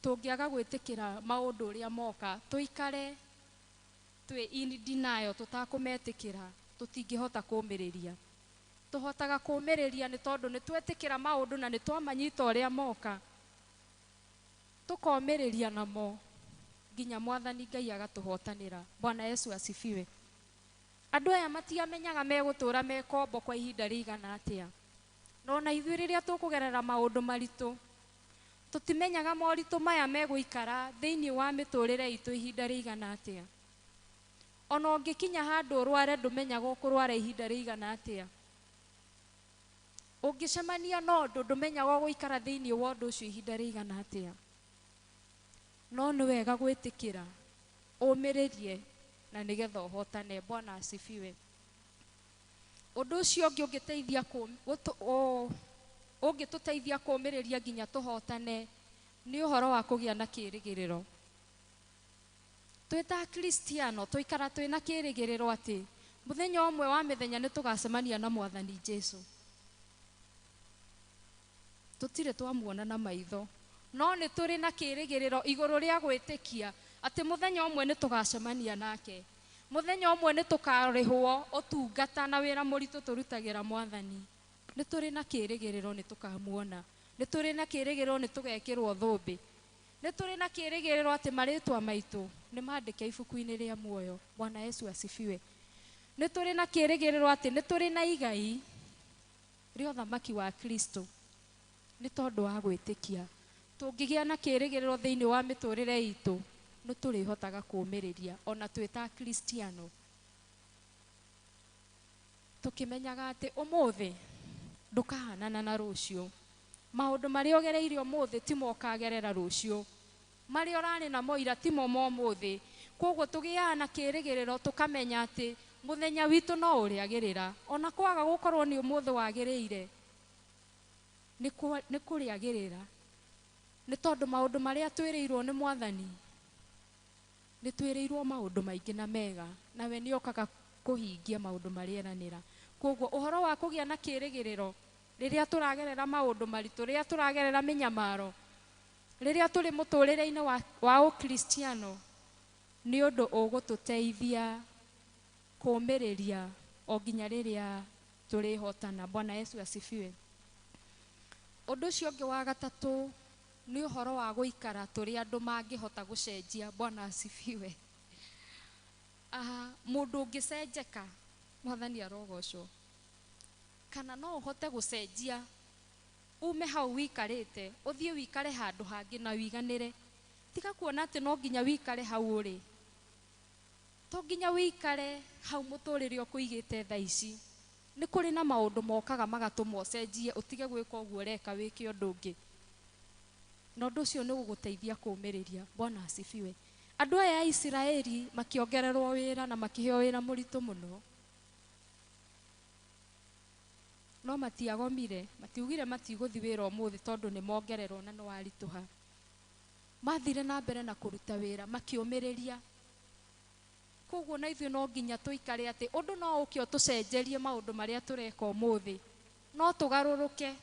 Speaker 4: Tũngĩaga gwĩtĩkĩra maũndũ ũrĩa moka, tũikare twĩ in denial, tũtakũmetĩkĩra, tũtingĩhota kũmĩrĩria. Tũhotaga kũmĩrĩria nĩ tondũ nĩ twetĩkĩra maũndũ na nĩ twamanyita ũrĩa moka, tũkomĩrĩria namo nginya Mwathani Ngai agatũhotanĩra. Bwana Yesu asifiwe. Andũ aya matiamenyaga megũtũra me kombo kwa ihinda rĩigana atĩa. No na ithuĩ rĩrĩa tũkũgerera maũndũ maritũ, tũtimenyaga moritũ maya megũikara thĩinĩ wa mĩtũrĩre itũ ihinda rĩigana atĩa. Ona ũngĩkinya handũ ũrware, ndũmenyaga ũkũrwara ihinda rĩigana atĩa. Ũngĩcemania na ũndũ, ndũmenyaga ũgũikara thĩinĩ wa ũndũ ũcio ihinda rĩigana atĩa. No nĩ wega gwĩtĩkĩra, ũmĩrĩrie na nĩgetha ũhotane. Bwana asifiwe. Ũndũ ũcio ũngĩ ũngĩteithia ũngĩtũteithia kũũmĩrĩria nginya tũhotane nĩ ũhoro wa kũgĩa na kĩĩrĩgĩrĩro. Twĩ ta Akristiano tũikara twĩ na kĩĩrĩgĩrĩro atĩ mũthenya ũmwe wa mĩthenya nĩ tũgacemania na Mwathani Jesu. Tũtirĩ twamuona na maitho, no nĩ tũrĩ na kĩĩrĩgĩrĩro igũrũ rĩa gwĩtĩkia atĩ mũthenya ũmwe nĩ tũgacemania nake. Mũthenya ũmwe nĩ tũkarĩhwo ũtungata na wĩra mũritũ tũrutagĩra Mwathani. Nĩ tũrĩ na kĩĩrĩgĩrĩro nĩ tũkamuona. Nĩ tũrĩ na kĩĩrĩgĩrĩro nĩ tũgekĩrwo thũmbĩ. Nĩ tũrĩ na kĩĩrĩgĩrĩro atĩ marĩtwa maitũ nĩ mandĩke ibuku-inĩ rĩa muoyo. Bwana Yesu asifiwe. Nĩ tũrĩ na kĩĩrĩgĩrĩro atĩ nĩ tũrĩ na igai rĩa ũthamaki wa Kristo nĩ tondũ wa gwĩtĩkia. Tũngĩgĩa na kĩĩrĩgĩrĩro thĩinĩ wa mĩtũrĩre itũ, nĩ tũrĩhotaga kũũmĩrĩria ona twĩ ta Akristiano, tũkĩmenyaga atĩ ũmũthĩ ndũkahanana na rũciũ. Maũndũ marĩa ũgereire ũmũthĩ timo ũkagerera rũciũ, marĩa ũrarĩ namo ira timo ma ũmũthĩ. Koguo tũgĩaga na kĩĩrĩgĩrĩro tũkamenya atĩ mũthenya witũ no ũrĩagĩrĩra, ona kwaga gũkorwo nĩ ũmũthĩ wagĩrĩire, nĩ kũrĩagĩrĩra, nĩ tondũ maũndũ marĩa twĩrĩirwo nĩ Mwathani, nĩ twĩrĩirwo maũndũ maingĩ na mega, nawe nĩ okaga kũhingia maũndũ marĩa eranĩra. Koguo ũhoro wa kũgĩa na kĩĩrĩgĩrĩro rĩrĩa tũragerera maũndũ maritũ, rĩrĩa tũragerera mĩnyamaro, rĩrĩa tũrĩ mũtũrĩre-inĩ wa ũkristiano, nĩ ũndũ ũgũtũteithia kũũmĩrĩria o nginya rĩrĩa tũrĩhotana. Bwana Yesu asifiwe. Ũndũ ũcio ũngĩ wa gatatũ nĩ ũhoro wa gũikara tũrĩ andũ mangĩhota gũcenjia. Bwana asifiwe. Mũndũ ũngĩcenjeka, Mwathani arogocwo, kana no ũhote gũcenjia ume hau wikarĩte ũthiĩ wikare handũ hangĩ na wiganĩre. Tiga kuona atĩ no nginya wikare hau ũrĩ, to nginya wikare hau mũtũrĩre ũkũigĩte thaa ici. Nĩ kũrĩ na maũndũ mokaga magatũma ũcenjie, ũtige gwĩka ũguo ũreka, wĩke ũndũ ũngĩ, na ũndũ ũcio nĩ ũgũgũteithia kũũmĩrĩria. Bwana asifiwe. Andũ aya a Isiraeli makĩongererwo wĩra na makĩheo wĩra mũritũ mũno, no matiagomire, matiugire matigũthiĩ wĩra ũmũthĩ tondũ nĩ mongererwo na nĩ waritũha. Mathire na mbere na kũruta wĩra makĩũmĩrĩria. Koguo na ithuĩ no nginya tũikare atĩ ũndũ no ũke ũtũcenjerie maũndũ marĩa tũreka ũmũthĩ, no tũgarũrũke,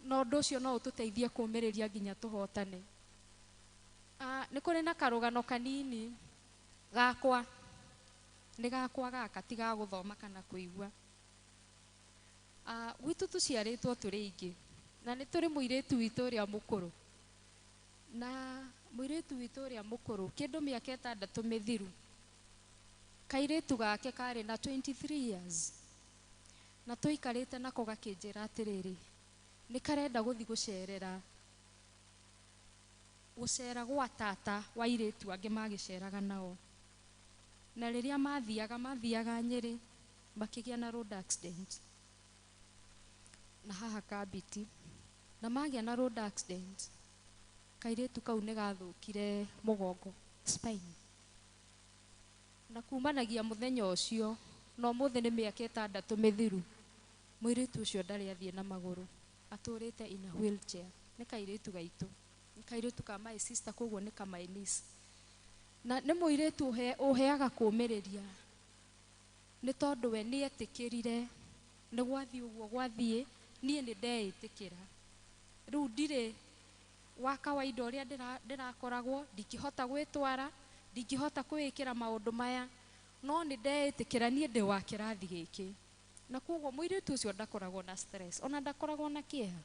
Speaker 4: na ũndũ ũcio no ũtũteithie kũũmĩrĩria nginya tũhotane. Nĩ kũrĩ na karũgano kanini gakwa, nĩ gakwa gaka, ti ga gũthoma kana kũigua. Gwitũ tũciarĩtwo tũrĩ aingĩ, na nĩ tũrĩ mũirĩtu witũ ũrĩa mũkũrũ, na mũirĩtu witũ ũrĩa mũkũrũ kĩndũ mĩaka 6 mĩthiru, kairĩtu gake karĩ na 23 years, na tũikarĩte nako gakĩnjĩra atĩrĩrĩ, nĩ karenda gũthiĩ gũcerera gũcera gwa tata wa airĩtu angĩ magĩceraga nao. Na rĩrĩa mathiaga Nyĩrĩ makĩgĩa na road accident na haha Kambiti, na magĩa na road accident kairĩtu kau nĩ gathũkire mũgongo, spine. Na kumanagia mũthenya ũcio na ũmũthĩ nĩ mĩaka 6 mĩthiru, mũirĩtu ũcio ndarĩ athiĩ na magũrũ, atũrĩte in a wheelchair. Nĩ kairĩtu gaitũ, nĩ kairĩtu ka my sister, koguo nĩ ka my niece. Na nĩ mũirĩtu ũheaga kũũmĩrĩria, nĩ tondũ we nĩ etĩkĩrire, nĩ gwathiĩ ũguo gwathiĩ, niĩ nĩ ndeĩtĩkĩra. Rĩu ndirĩ wa kawaida ũrĩa ndĩrakoragwo, ndingĩhota gwĩtwara, ndingĩhota kwĩĩkĩra maũndũ maya, no nĩ ndeĩtĩkĩra niĩ ndĩ wa kĩrathi gĩkĩ. Na koguo mũirĩtu ũcio ndakoragwo na stress, ona ndakoragwo na kĩeha.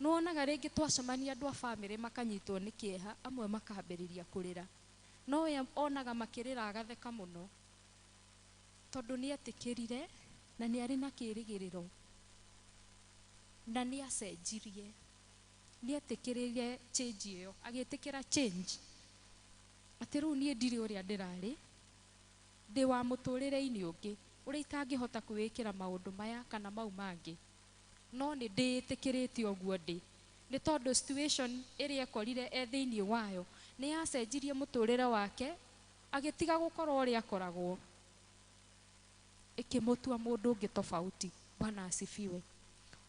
Speaker 4: Nĩwonaga rĩngĩ twacemania andũ a bamĩrĩ makanyitwo nĩ kĩeha, amwe makambĩrĩria kũrĩra, no we onaga makĩrĩra agatheka mũno, tondũ nĩ etĩkĩrire na nĩ arĩ na kĩĩrĩgĩrĩro, na nĩ acenjirie, nĩ etĩkĩrire change ĩyo, agĩtĩkĩra change atĩ rĩu niĩ ndirĩ ũrĩa ndĩrarĩ, ndĩ wa mũtũrĩre-inĩ ũngĩ ũrĩa itangĩhota kwĩĩkĩra maũndũ maya kana mau mangĩ, no nĩ ndĩĩtĩkĩrĩte ũguo ndĩ, nĩ tondũ situation ĩrĩa ekorire e thĩinĩ wayo nĩ yacenjirie mũtũrĩre wake, agĩtiga gũkorwo ũrĩa akoragwo, ĩkĩmũtua mũndũ ũngĩ tofauti. Bwana asifiwe.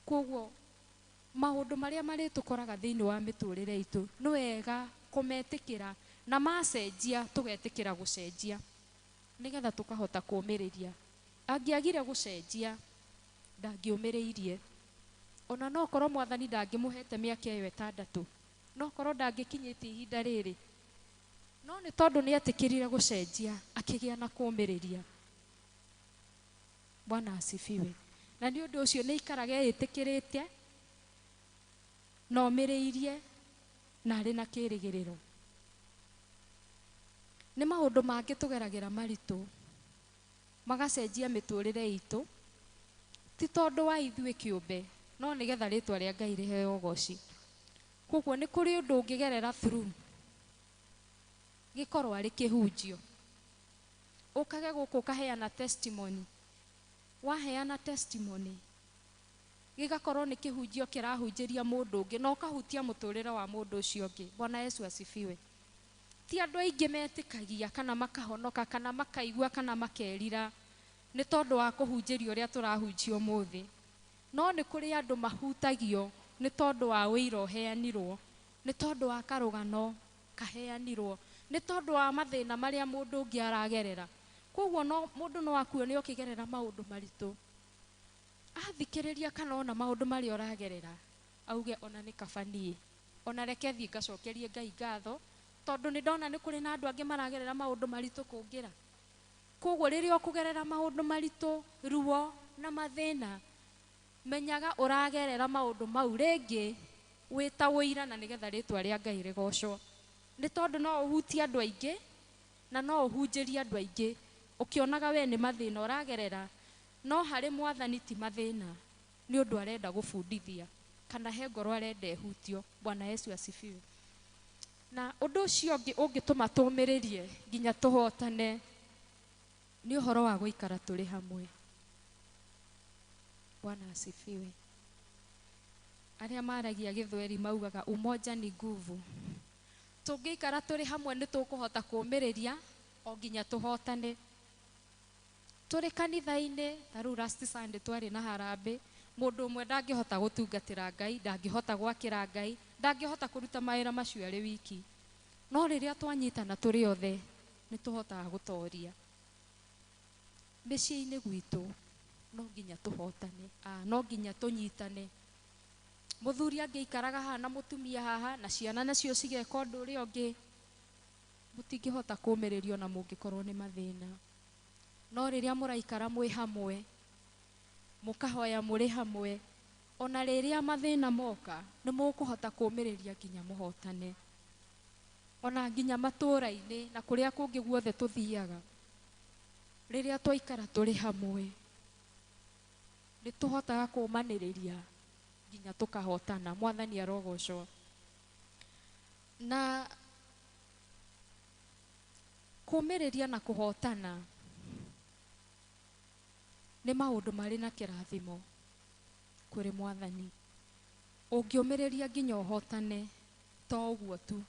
Speaker 4: Koguo maũndũ marĩa marĩtũkoraga thĩinĩ wa mĩtũrĩre itũ nĩ wega kũmetĩkĩra, na macenjia tũgetĩkĩra gũcenjia nĩgetha tũkahota kũũmĩrĩria. Angĩagire gũcenjia ndangĩũmĩrĩirie, ona no korwo mwathani ndangĩmũhete mĩaka ĩyo 6, no korwo ndangĩkinyĩtie ihinda rĩrĩ, no nĩ tondũ nĩ etĩkĩrire gũcenjia akĩgĩa na kũũmĩrĩria. Bwana asifiwe. Na nĩ ũndũ ũcio nĩ ikaraga eĩtĩkĩrĩte na omĩrĩirie na arĩ na kĩĩrĩgĩrĩro. Nĩ maũndũ mangĩ tũgeragĩra maritũ magacenjia mĩtũrĩre itũ, ti tondũ wa ithuĩ kĩũmbe, no nĩgetha rĩtwa rĩa Ngai rĩheo ũgoci. Koguo nĩ kũrĩ ũndũ ũngĩgerera through gĩkorwo arĩ kĩhunjio, ũkage gũkũ ũkaheana testimony, waheana testimony gĩgakorwo nĩ kĩhunjio kĩrahunjĩria mũndũ ũngĩ na ũkahutia mũtũrĩre wa mũndũ ũcio ũngĩ. Bwana Yesu asifiwe. Ti andũ aingĩ metĩkagia kana makahonoka kana makaigua kana makerira nĩ tondũ wa kũhunjĩria ũrĩa tũrahunjia ũmũthĩ, no nĩ kũrĩ andũ mahutagio nĩ tondũ wa ũira ũheanirwo, nĩ tondũ wa karũgano kaheanirwo, nĩ tondũ wa mathĩna marĩa mũndũ ũngĩ aragerera. Koguo no mũndũ no akue nĩ ũkĩgerera maũndũ maritũ, athikĩrĩria kana ona maũndũ marĩa ũragerera auge ona nĩ kaba niĩ, ona reke thiĩ ngacokerie Ngai ngatho, tondũ nĩ ndona nĩ kũrĩ na andũ angĩ maragerera maũndũ maritũ kũngĩra. Koguo rĩrĩa ũkũgerera maũndũ maritũ, ruo na mathĩna, menyaga ũragerera maũndũ mau rĩngĩ wĩ ta ũira, na nĩgetha rĩtwa rĩa Ngai rĩgocwo. Nĩ tondũ no ũhutie andũ aingĩ na no ũhunjĩrie andũ aingĩ ũkĩonaga we nĩ mathĩna ũragerera, no harĩ mwathani ti mathĩna, nĩ ũndũ arenda gũbundithia kana he ngoro arenda ĩhutio. Bwana Yesu asifiwe. Na ũndũ ũcio ũngĩ ũngĩtũma tũũmĩrĩrie nginya tũhotane nĩ ũhoro wa gũikara tũrĩ hamwe. Bwana asifiwe. Arĩa maragia Gĩthweri maugaga umoja ni nguvu. Tũngĩikara tũrĩ hamwe nĩ tũkũhota kũũmĩrĩria o nginya tũhotane. Tũrĩ kanitha-inĩ, ta rĩu last Sunday twarĩ na harambĩ, mũndũ ũmwe ndangĩhota gũtungatĩra Ngai, ndangĩhota gwakĩra Ngai, ndangĩhota kũruta mawĩra macio arĩ wiki, no rĩrĩa twanyitana tũrĩ othe nĩ tũhotaga gũtoria. Mĩciĩ-inĩ gwitũ no nginya tũhotane, no nginya tũnyitane. Mũthuri angĩikaraga haha na mũtumia haha na ciana nacio cigeka ũndũ ũrĩa ũngĩ, mũtingĩhota kũũmĩrĩrio na mũngĩkorwo nĩ mathĩna. No rĩrĩa mũraikara mwĩ hamwe, mũkahoya mũrĩ hamwe, ona rĩrĩa mathĩna moka nĩ mũkũhota kũũmĩrĩria nginya mũhotane. Ona nginya matũũra-inĩ na kũrĩa kũngĩ guothe tũthiaga, rĩrĩa twaikara tũrĩ hamwe nĩ tũhotaga kũũmanĩrĩria nginya tũkahotana. Mwathani arogocwo. Na Kũũmĩrĩria na kũhotana nĩ maũndũ marĩ na kĩrathimo kũrĩ mwathani. Ũngĩũmĩrĩria nginya ũhotane, to ũguo tu,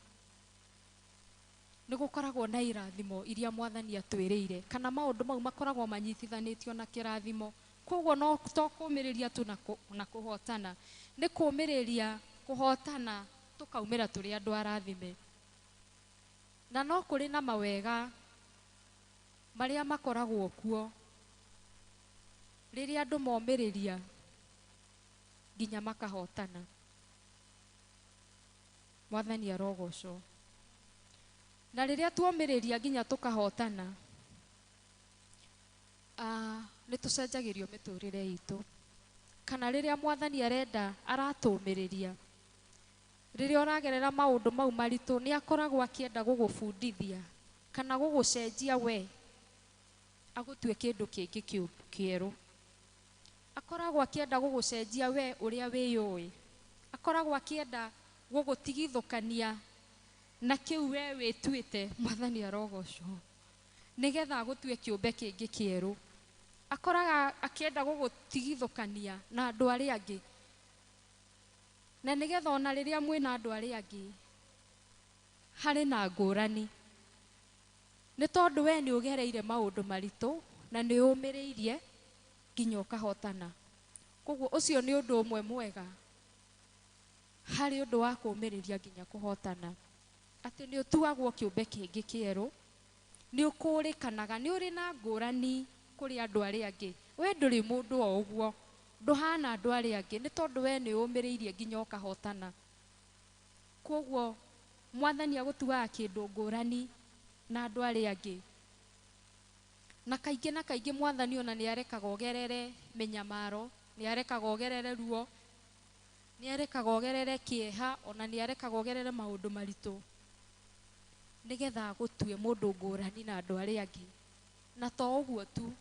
Speaker 4: nĩ gũkoragwo na irathimo iria mwathani atwĩrĩire, kana maũndũ mau makoragwo manyitithanĩtio na kĩrathimo. Koguo no to kũũmĩrĩria tu na kũhotana, nĩ kũũmĩrĩria kũhotana tũkaumĩra tũrĩ andũ arathime. Na no kũrĩ na mawega marĩa makoragwo kuo rĩrĩa andũ momĩrĩria nginya makahotana. Mwathani arogocwo. Na rĩrĩa tuomĩrĩria nginya tũkahotana, nĩ tũcenjagĩrio mĩtũrĩre itũ. Kana rĩrĩa mwathani arenda aratũmĩrĩria, rĩrĩa ũragerera maũndũ mau maritũ, nĩ akoragwo akĩenda gũgũbundithia kana gũgũcenjia we agũtue kĩndũ kĩngĩ kĩerũ. Akoragwo akĩenda gũgũcenjia we ũrĩa wĩyũĩ. Akoragwo akĩenda gũgũtigithũkania na kĩu we wĩtuĩte. Mwathani arogocwo. Nĩgetha agũtue kĩũmbe kĩngĩ kĩerũ. Akoraga akĩenda gũgũtigithũkania na andũ arĩa angĩ, na nĩgetha ona rĩrĩa mwĩna andũ arĩa angĩ harĩ na ngũrani, nĩ tondũ we nĩ ũgereire maũndũ maritũ na nĩ ũmĩrĩirie nginya ũkahotana. Koguo ũcio nĩ ũndũ ũmwe mwega harĩ ũndũ wa kũũmĩrĩria nginya kũhotana, atĩ nĩ ũtuagwo kĩũmbe kĩngĩ kĩerũ, nĩ ũkũũrĩkanaga, nĩ ũrĩ na ngũrani kũrĩ andũ arĩa angĩ. We ndũrĩ mũndũ o ũguo, ndũhana andũ arĩa angĩ, nĩ tondũ we nĩ ũmĩrĩirie nginya ũkahotana. Koguo mwathani agũtuaga kĩndũ ngũrani na andũ arĩa angĩ. Na kaingĩ mwathani ona nĩ arekaga ũgerere mĩnyamaro, nĩ arekaga ũgerere ruo, nĩ arekaga ũgerere kĩeha, ona nĩ arekaga ũgerere maũndũ maritũ, nĩgetha agũtue mũndũ ngũrani na andũ arĩa angĩ. Na to ũguo tu,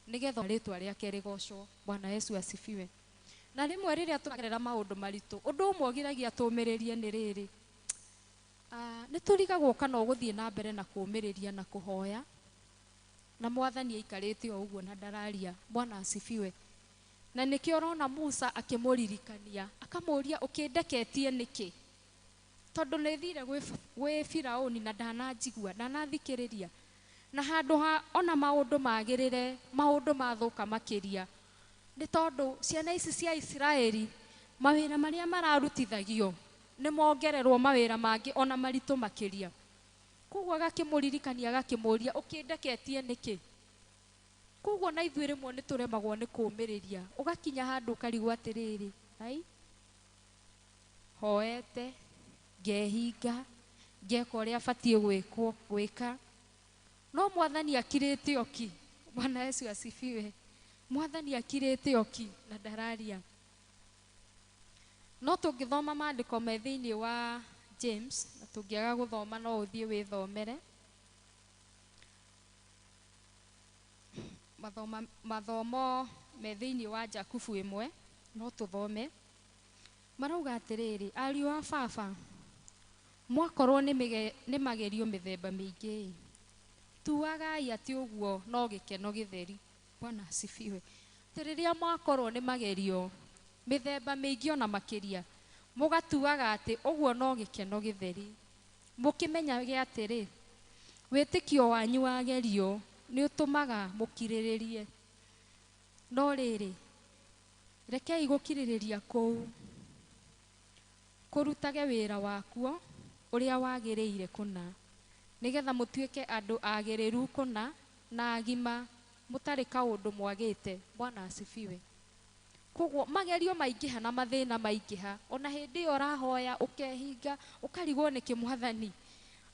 Speaker 4: nĩgetha rĩtwa rĩake rĩgocwo. Bwana Yesu asifiwe. Na rĩmwe rĩrĩa tũragerera maũndũ maritũ, ũndũ ũmwe ũgiragia tũũmĩrĩrie nĩ rĩrĩ, nĩ tũrigagwo kana ũgũthiĩ na mbere na kũũmĩrĩria na kũhoya, na mwathani aikarĩte o ũguo na ndararia. Bwana asifiwe. Na nĩkĩo ũrona Musa akĩmũririkania, akamũũria ũkĩndeketie nĩkĩ, tondũ nĩ thire gwĩ Firaũni na ndananjigua, ndanathikĩrĩria. Na handũ ha ona maũndũ magĩrĩre, maũndũ mathũka makĩria, nĩ tondũ ciana ici cia Isiraeli mawĩra marĩa mararutithagio nĩ mongererwo mawĩra mangĩ ona maritũ makĩria. Koguo agakĩmũririkania, agakĩmũũria ũkĩndeketie nĩkĩ. Koguo na ithuĩ rĩmwe nĩ tũremagwo nĩ kũũmĩrĩria, ũgakinya handũ ũkarigwo atĩrĩrĩ, ai hoete ngehinga ngeka ũrĩa batiĩ gwĩka, no mwathani akirĩte oki. Bwana Yesu asifiwe. Mwathani akirĩte oki na ndararia. No tũngĩthoma maandĩko me thĩinĩ wa James, na tũngĩaga gũthoma no ũthiĩ wĩthomere mathomo me thĩinĩ wa Jakubu 1, no tũthome. Marauga atĩrĩrĩ, ariũ a baba, mwakorwo nĩ magerio mĩthemba mĩingĩ, tuagai atĩ ũguo no gĩkeno gĩtheri. Bwana asifiwe. Atĩ rĩrĩa mwakorwo nĩ magerio mĩthemba mĩingĩ ona makĩria, mũgatuaga atĩ ũguo no gĩkeno gĩtheri, mũkĩmenyage atĩrĩ, wĩtĩkio wanyu wagerio nĩ ũtũmaga mũkirĩrĩrie. No rĩrĩ, rekei gũkirĩrĩria kũu kũrutage wĩra wakuo ũrĩa wagĩrĩire kũna, nĩgetha mũtuĩke andũ agĩrĩru kũna na agima, mũtarĩ kaũndũ mwagĩte. Bwana asifiwe. Koguo magerio maingĩha na mathĩna maingĩha, ona hĩndĩ ĩyo ũrahoya ũkehinga, ũkarigwo nĩkĩ mwathani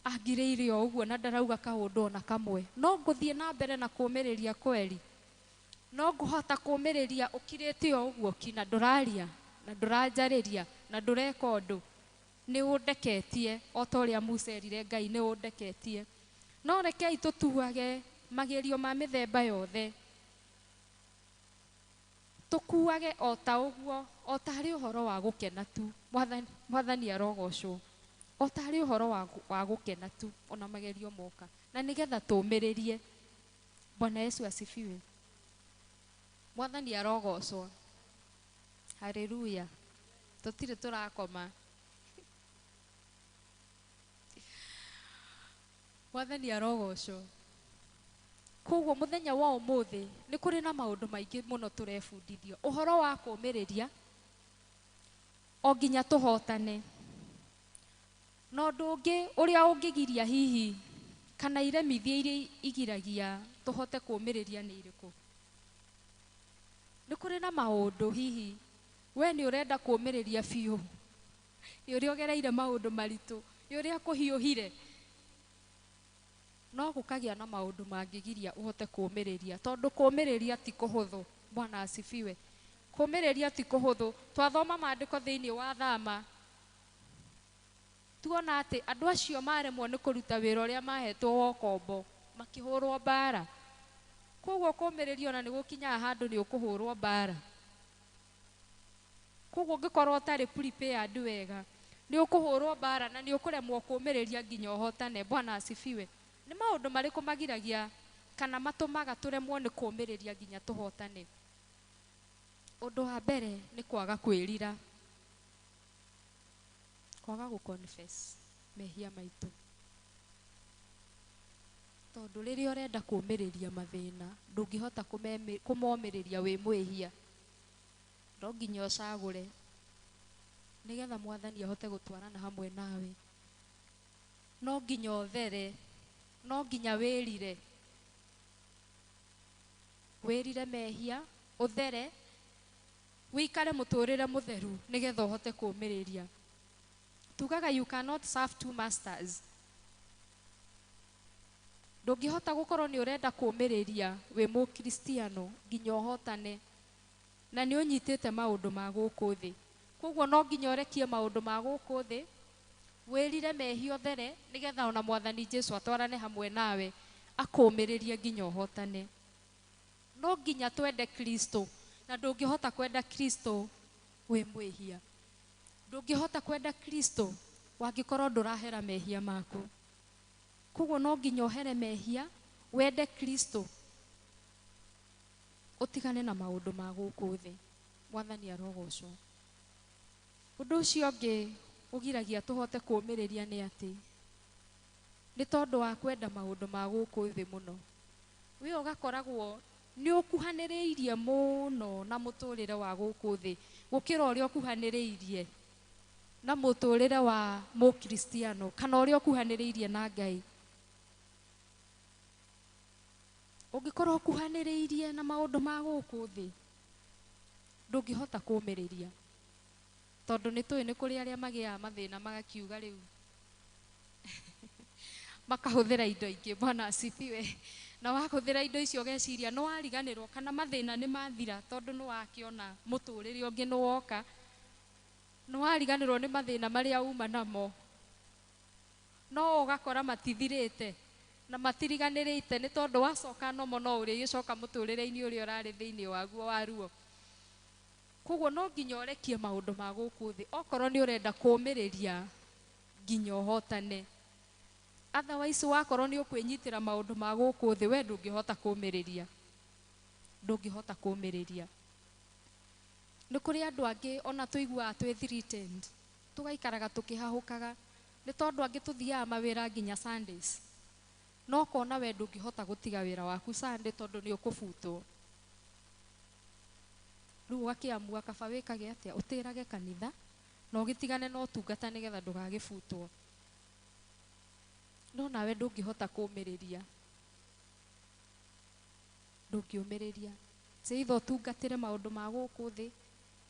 Speaker 4: angirĩire o ũguo na ndarauga kaũndũ ona kamwe. No ngũthiĩ na mbere na kũũmĩrĩria kweri, no ngũhota kũũmĩrĩria ũkirĩte o ũguo ki, na ndũraria na ndũranjarĩria na ndũreka ũndũ, nĩ ũndeketie o ta ũrĩa Musa erire Ngai, nĩ ũndeketie. No rekei tũtuage magerio ma mĩthemba yothe, tũkuage o ta ũguo, o ta harĩ ũhoro wa gũkena tu. Mwathani arogocwo. O tarĩ ũhoro wa gũkena tu ona magerio moka, na nĩgetha tũũmĩrĩrie. Bwana Yesu asifiwe. Mwathani arogocwo. Haleluya. Tũtirĩ tũrakoma. Mwathani arogocwo. Koguo mũthenya wa ũmũthĩ nĩ kũrĩ na maũndũ maingĩ mũno tũrebundithio ũhoro wa kũũmĩrĩria o nginya tũhotane. Na ũndũ ũngĩ ũrĩa ũngĩgiria hihi kana iremithia iria igiragia tũhote kũũmĩrĩria nĩ irĩkũ? Nĩ kũrĩ na maũndũ hihi we nĩ ũrenda kũũmĩrĩria biũ, nĩ ũrĩa ũgereire maũndũ maritũ, nĩ ũrĩa kũhiũhire, no gũkagĩa na maũndũ mangĩgiria ũhote kũũmĩrĩria, tondũ kũũmĩrĩria ti kũhũthũ. Bwana asifiwe. Kũũmĩrĩria ti kũhũthũ. Twathoma maandĩko thĩinĩ wa Thama, tuona atĩ andũ acio maremwo nĩ kũruta wĩra ũrĩa mahetwo wa ũkombo, makĩhũrwo mbara. Koguo kũũmĩrĩria ona nĩ gũkinyaga handũ nĩ ũkũhũrwo mbara. Koguo ũngĩkorwo ũtarĩ prepared wega, nĩ ũkũhũrwo mbara na nĩ ũkũremwo kũũmĩrĩria nginya ũhotane. Bwana asifiwe. Nĩ maũndũ marĩkũ magiragia kana matũmaga tũremwo nĩ kũũmĩrĩria nginya tũhotane? Ũndũ wa mbere nĩ kwaga kwĩrira, kwaga gũ-confess mehia maitũ. Tondũ rĩrĩa ũrenda kũũmĩrĩria mathĩna, ndũngĩhota kũmomĩrĩria wĩ mwĩhia. No nginya ũcagũre nĩgetha Mwathani ahote gũtwarana hamwe nawe. No nginya ũthere, no nginya wĩrire, wĩrire mehia, ũthere, wĩikare mũtũrĩre mũtheru nĩgetha ũhote kũũmĩrĩria. Tugaga you cannot serve two masters. Ndũngĩhota gũkorwo nĩ ũrenda kũũmĩrĩria wĩ mũkristiano nginya ũhotane na nĩ ũnyitĩte maũndũ ma gũkũ thĩ. Koguo no nginya ũrekie maũndũ ma gũkũ thĩ, wĩrire mehia ũthere nĩgetha ona Mwathani Jesu atwarane hamwe nawe akũũmĩrĩrie nginya ũhotane. No nginya twende Kristo, na ndũngĩhota kwenda Kristo wĩ mwĩhia. Ndũngĩhota kwenda Kristo wangĩkorwo ndũrahera mehia maku. Koguo no nginya ũhere mehia, wende Kristo, ũtigane na maũndũ ma gũkũ thĩ. Mwathani arogocwo. Ũndũ ũcio ũngĩ ũgiragia tũhote kũũmĩrĩria nĩ atĩ nĩ tondũ wa kwenda maũndũ ma gũkũ thĩ mũno. We ũgakoragwo nĩ ũkuhanĩrĩirie mũno na mũtũrĩre wa gũkũ thĩ gũkĩra ũrĩa ũkuhanĩrĩirie na mũtũrĩre wa mũkristiano kana ũrĩa ũkuhanĩrĩirie na Ngai. Ũngĩkorwo ũkuhanĩrĩirie na maũndũ ma gũkũ thĩ, ndũngĩhota kũũmĩrĩria. Tondũ nĩ tũĩ nĩ kũrĩ arĩa magĩaga mathĩna magakiuga rĩu makahũthĩra indo ingĩ. Bwana asifiwe. Na wahũthĩra indo icio ũgeciria nĩ wariganĩrwo kana mathĩna nĩ mathira, tondũ nĩ wakĩona mũtũrĩre ũngĩ nĩ woka, nĩ wariganĩrwo nĩ mathĩna marĩa uma namo, no ũgakora matithirĩte na matiriganĩrĩte nĩ tondũ wacoka nomo no ũrĩgĩcoka mũtũrĩre-inĩ ũrĩa ũrarĩ thĩinĩ waguo wa ruo. Koguo no nginya ũrekie maũndũ ma gũkũ thĩ okorwo nĩ ũrenda kũũmĩrĩria nginya ũhotane. Otherwise wakorwo nĩ ũkwĩnyitĩra maũndũ ma gũkũ thĩ, we ndũngĩhota kũũmĩrĩria, ndũngĩhota kũũmĩrĩria. Nĩ kũrĩ andũ angĩ ona tũiguaga twĩ threatened, tũgaikaraga tũkĩhahũkaga nĩ tondũ angĩ tũthiaga mawĩra nginya Sundays, no ũkona we ndũngĩhota gũtiga wĩra waku Sunday tondũ nĩ ũkũbutwo. Rĩu ũgakĩamua kaba wĩkage atĩa, ũtĩrage kanitha na ũgĩtigane na ũtungata nĩgetha ndũgagĩbutwo. No nawe ndũngĩhota kũũmĩrĩria, ndũngĩũmĩrĩria. It's either ũtungatĩre maũndũ ma gũkũ thĩ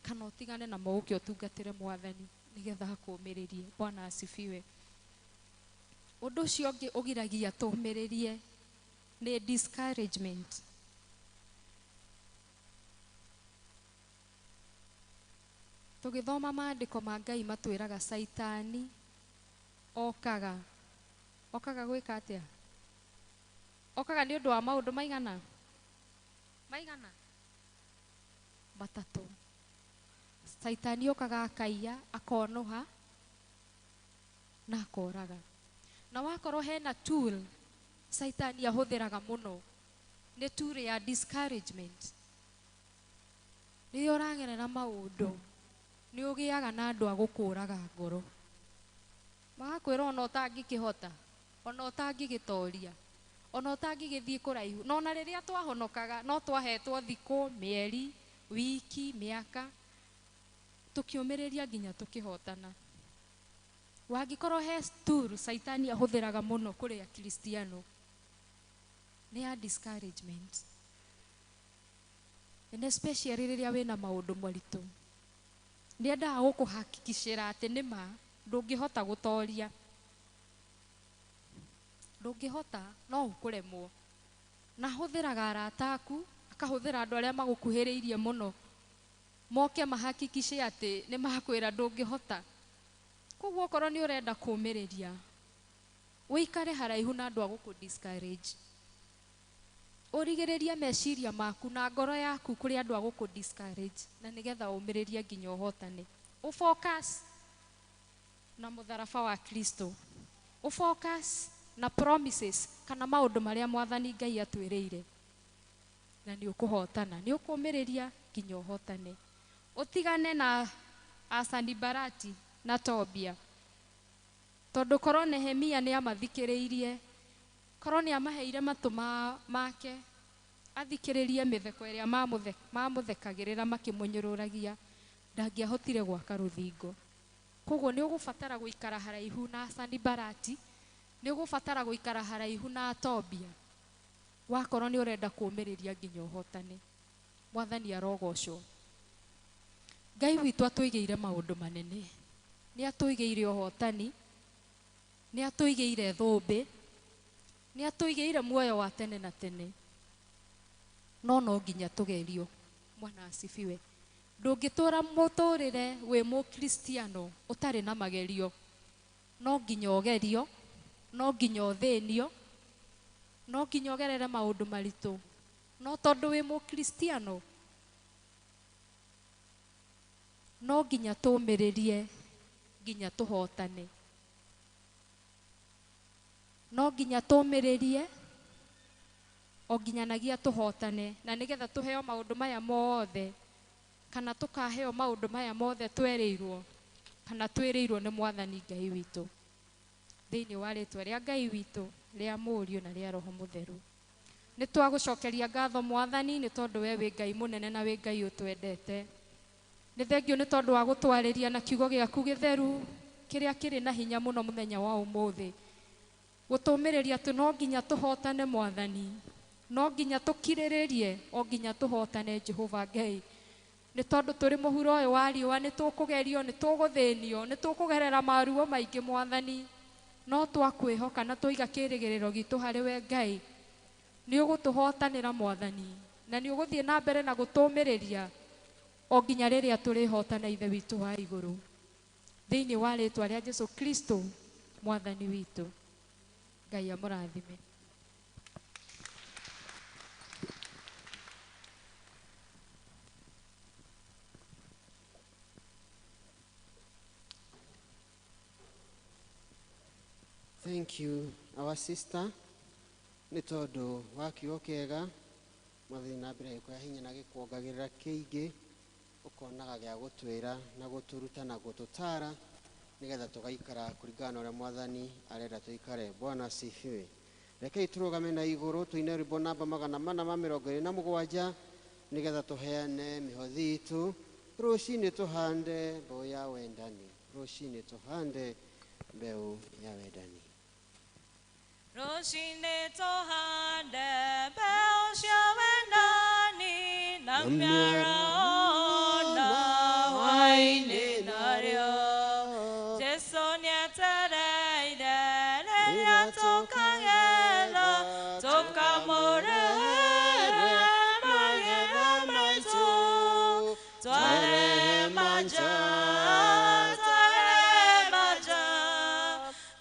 Speaker 4: kana ũtigane namo ũke ũtungatĩre Mwathani nĩgetha akũũmĩrĩrie. Bwana asifiwe. Ũndũ ũcio ũngĩ ũgiragia tũũmĩrĩrie nĩ discouragement. Tũgĩthoma maandĩko ma Ngai matwĩraga Caitani okaga, okaga gwĩka atĩa? Okaga nĩ ũndũ wa maũndũ maigana? Maigana? Matatũ. Caitani okaga akaiya, akonũha, Na akoraga. Na wakorwo hena tool Saitani ahũthĩraga mũno nĩ tool ya discouragement. Rĩrĩa ũragerera maũndũ nĩ ũgĩaga na andũ a gũkũraga ngoro. Magakwĩra ona ũtangĩkĩhota, ona ũtangĩgĩtoria, ona ũtangĩgĩthiĩ kũraihu. Na ona rĩrĩa twahonokaga no twahetwo thikũ, mĩeri, wiki, mĩaka, tũkĩũmĩrĩria nginya tũkĩhotana. Wangĩkorwo he tool Saitani ahũthĩraga mũno kũrĩ Akristiano nĩ ya discouragement. And especially rĩrĩa wĩna maũndũ maritũ. Nĩ endaga gũkũhakikicĩra atĩ nĩ ma ndũngĩhota gũtoria. Ndũngĩhota no ũkũremwo. Na ahũthĩraga arata aku, akahũthĩra andũ arĩa magũkuhĩrĩirie mũno. Moke mahakikice atĩ nĩ makwĩra ndũngĩhota. Koguo okorwo nĩ ũrenda kũũmĩrĩria, ũikare haraihu na andũ a gũkũ discourage. Ũrigĩrĩrie meciria maku na ngoro yaku kũrĩ andũ a gũkũ discourage na nĩgetha ũmĩrĩrie nginya ũhotane. Ũfocus na mũtharaba wa Kristo. Ũfocus na promises kana maũndũ marĩa Mwathani Ngai atwĩrĩire. Na nĩ ũkũhotana, nĩ ũkũmĩrĩria nginya ũhotane. Ũtigane na Asanibarati na Tobia. Tondũ korwo Nehemia nĩ amathikĩrĩirie, korwo nĩ amaheire matũ make, athikĩrĩrie mĩtheko ĩrĩa mamũthekagĩrĩra makĩmũnyũrũragia, ndangĩahotire gwaka rũthingo. Koguo nĩ ũgũbatara gũikara haraihu na Sanibalati, nĩ ũgũbatara gũikara haraihu na Tobia. Wakorwo nĩ ũrenda kũũmĩrĩria nginya ũhotane. Mwathani arogocwo. Ngai witũ atũigĩire maũndũ manene. Nĩ atũigĩire ũhotani, nĩ atũigĩire thũmbĩ, nĩ atũigĩire muoyo wa tene na tene. No no nginya tũgerio. Mwana asifiwe. Ndũngĩtũra mũtũrĩre wĩ mũkristiano ũtarĩ na magerio. No nginya ũgerio, no nginya ũthĩnio, no nginya ũgerere maũndũ maritũ. No tondũ wĩ mũkristiano, no nginya tũũmĩrĩrie nginya tũhotane. No nginya tũũmĩrĩrie o nginyanagia tũhotane, na nĩgetha tũheo maũndũ maya mothe kana tũkaheo maũndũ maya mothe twerĩirwo kana twĩrĩirwo nĩ Mwathani Ngai witũ. Thĩinĩ wa rĩtwa rĩa Ngai witũ, rĩa Mũriũ na rĩa Roho Mũtheru. Nĩ twagũcokeria ngatho Mwathani nĩ tondũ we wĩ Ngai mũnene na wĩ Ngai ũtwendete. Nĩ thengio nĩ tondũ wa gũtwarĩria na kiugo gĩaku gĩtheru kĩrĩa kĩrĩ na hinya mũno mũthenya wa ũmũthĩ. Gũtũmĩrĩria atĩ no nginya tũhotane Mwathani, no nginya tũkirĩrĩrie o nginya tũhotane Jehova Ngai. Nĩ tondũ tũrĩ mũhuro ũyũ wa riũa nĩ tũkũgerio, nĩ tũgũthĩnio, nĩ tũkũgerera maruo maingĩ Mwathani. No twakwĩhoka na twaiga kĩĩrĩgĩrĩro gitũ harĩ we Ngai, nĩ ũgũtũhotanĩra Mwathani, na nĩ ũgũthiĩ na mbere na gũtũũmĩrĩria o nginya rĩrĩa tũrĩhotana Ithe witũ wa igũrũ. Thĩinĩ wa rĩtwa rĩa Jesu Kristo Mwathani witũ. Ngai amũrathime.
Speaker 1: Thank you, our sister. Nĩ tondũ wa kiugo kĩega, Mwathani na mbere gĩkũhe hinya na gĩkuongagĩrĩra kĩingĩ, ũkonaga gĩa gũtwĩra na gũtũruta na gũtũtara nĩgetha tũgaikara kũringana na ũrĩa Mwathani arenda tũikare. Bwana asifiwe. Rekei tũrũgame na igũrũ tũine rwĩmbo namba 427 nĩgetha tũheane mĩhothi itũ. Rũcinĩ tũhande mbeũ ya wendani. Rũcinĩ tũhande mbeũ ya wendani.
Speaker 7: Rũcinĩ tũhande mbeũ cia wendani na mĩaraho na hwaĩ-inĩ narĩo. Jesũ nĩetereire rĩrĩa tũkagetha tũkamũrehere magetha maitũ. Twarehe manja, twarehe manja,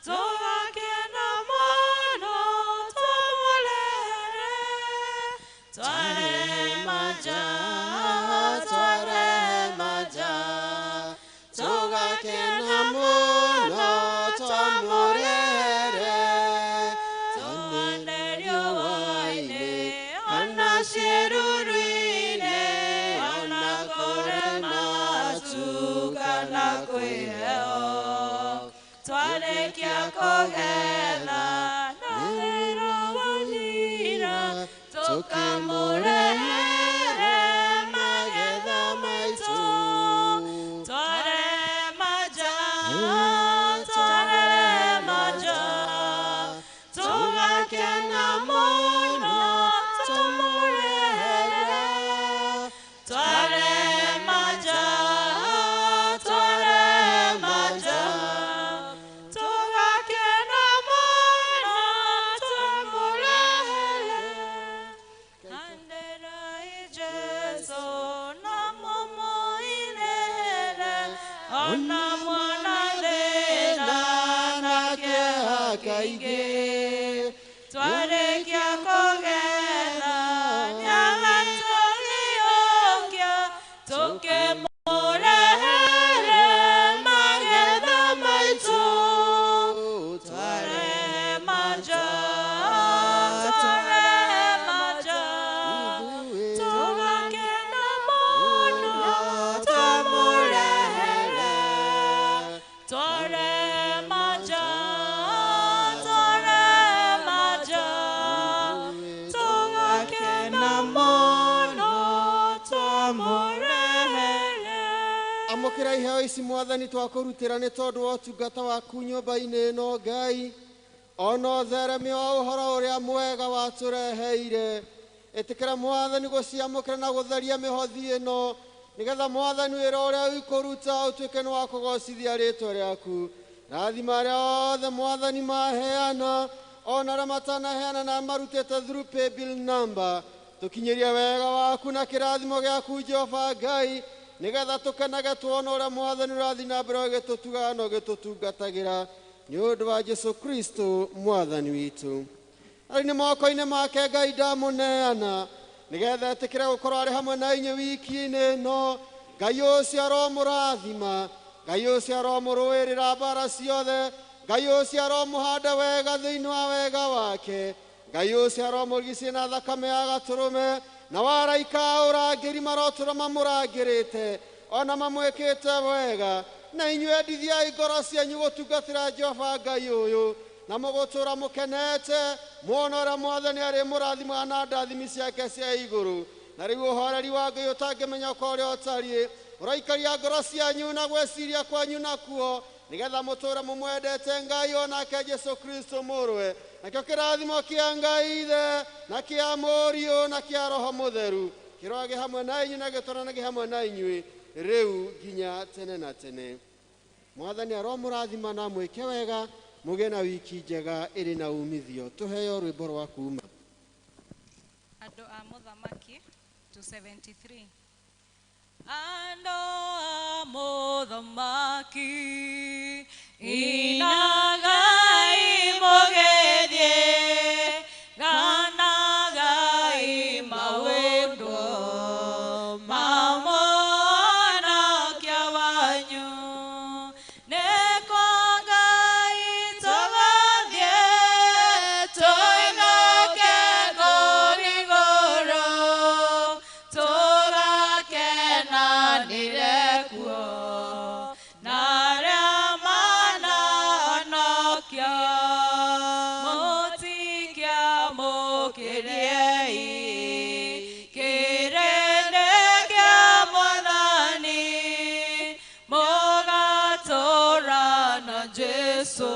Speaker 7: tũgakena mũno tũmũrehere. Twarehe manja, twarehe manja, tũgakena mũno tũmũrehere. Twarĩkia kũgetha na wĩra wathira tũkamũrehere magetha maitũ. Twarema nja, twarema nja, tũgakena mũno tũmũrehere. Twarema nja, twarema nja, tũgakena mũno tũmũrehere. Anderai Jesu na mũmũinĩre, ona mwana thĩna na kĩeha kaingĩ. Twarĩkia kũgetha nĩagatũriũkia, tũkĩmũrehere magetha maitũ. Twarema nja, twarema nja, tũgakena mũno tũmũrehere. Twarema nja, twarema nja, tũgakena mũno tũmũrehere.
Speaker 1: Amũkĩra iheo ici mwathani twakũrutĩra nĩ tondũ wa ũtungata waku nyũmba-inĩ ĩno Ngai, ona ũtheremia wa ũhoro ũrĩa mwega watũreheire. Ĩtĩkĩra mwathani gũciamũkĩra na gũtheria mĩhothi ĩno, nĩgetha mwathani wĩra ũrĩa ũkũruta ũtuĩke nĩ wa kũgocithia rĩtwa rĩaku. Rathima arĩa othe mwathani maheana, ona arĩa matanaheana na marutĩte through paybill number, tũkinyĩrie wega waku na kĩrathimo gĩaku Jehova Ngai, nĩgetha tũkenage tuona ũrĩa mwathani ũrathiĩ na mbere ũgĩtũtugaga na ũgĩtũtungatagĩra nĩ ũndũ wa Jesu Kristo mwathani witũ. Arĩ nĩ moko-inĩ make Ngai ndamũneana, nĩgetha etĩkĩre gũkorwo arĩ hamwe na inyuĩ wiki-inĩ ĩno. Ngai ũcio aromũrathima, Ngai ũcio aromũrũĩrĩra mbara ciothe, Ngai ũcio aromũhanda wega thĩinĩ wa wega wake, Ngai ũcio aromũrigicia na thakame ya gatũrũme, na waraika a ũrangĩri marotũra mamũrangĩrĩte ona mamwĩkĩte wega. Na inyuĩ endithiai ngoro cianyu gũtungatĩra Jehova Ngai ũyũ, na mũgũtũra mũkenete muona ũrĩa mwathani arĩ mũrathimaga na ndathimi ciake cia igũrũ. Na rĩu ũhoreri wa Ngai ũtangĩmenyeka ũrĩa ũtariĩ ũraikaria ngoro cianyu na gwĩciria kwanyu nakuo, nĩgetha mũtũre mũmwendete Ngai onake Jesu Kristo mũrũwe. Nakĩo kĩrathimo kĩa Ngai Ithe na kĩa Mũriũ na kĩa Roho Mũtheru kĩroage hamwe na inyuĩ na gĩtũranage hamwe na inyuĩ rĩu nginya tene na tene. Mwathani aromũrathima na mwĩke wega, mũgĩe na wiki njega ĩrĩ na umithio. Tũheo rwĩmbo rwa kuma.
Speaker 4: Andũ a Mũthamaki 273. Andũ a Mũthamaki inagai mũgĩthiĩ, ganagai maũndũ ma mũhonokia wanyu. Nĩ kwa Ngai tũgathiĩ, tũinũke kũu igũrũ, tũgakenanĩre kuo na arĩa manahonokio. Mũtikiamũkĩriei kĩrĩndĩ kĩa Mwathani, mũgatũũra na Jesũ.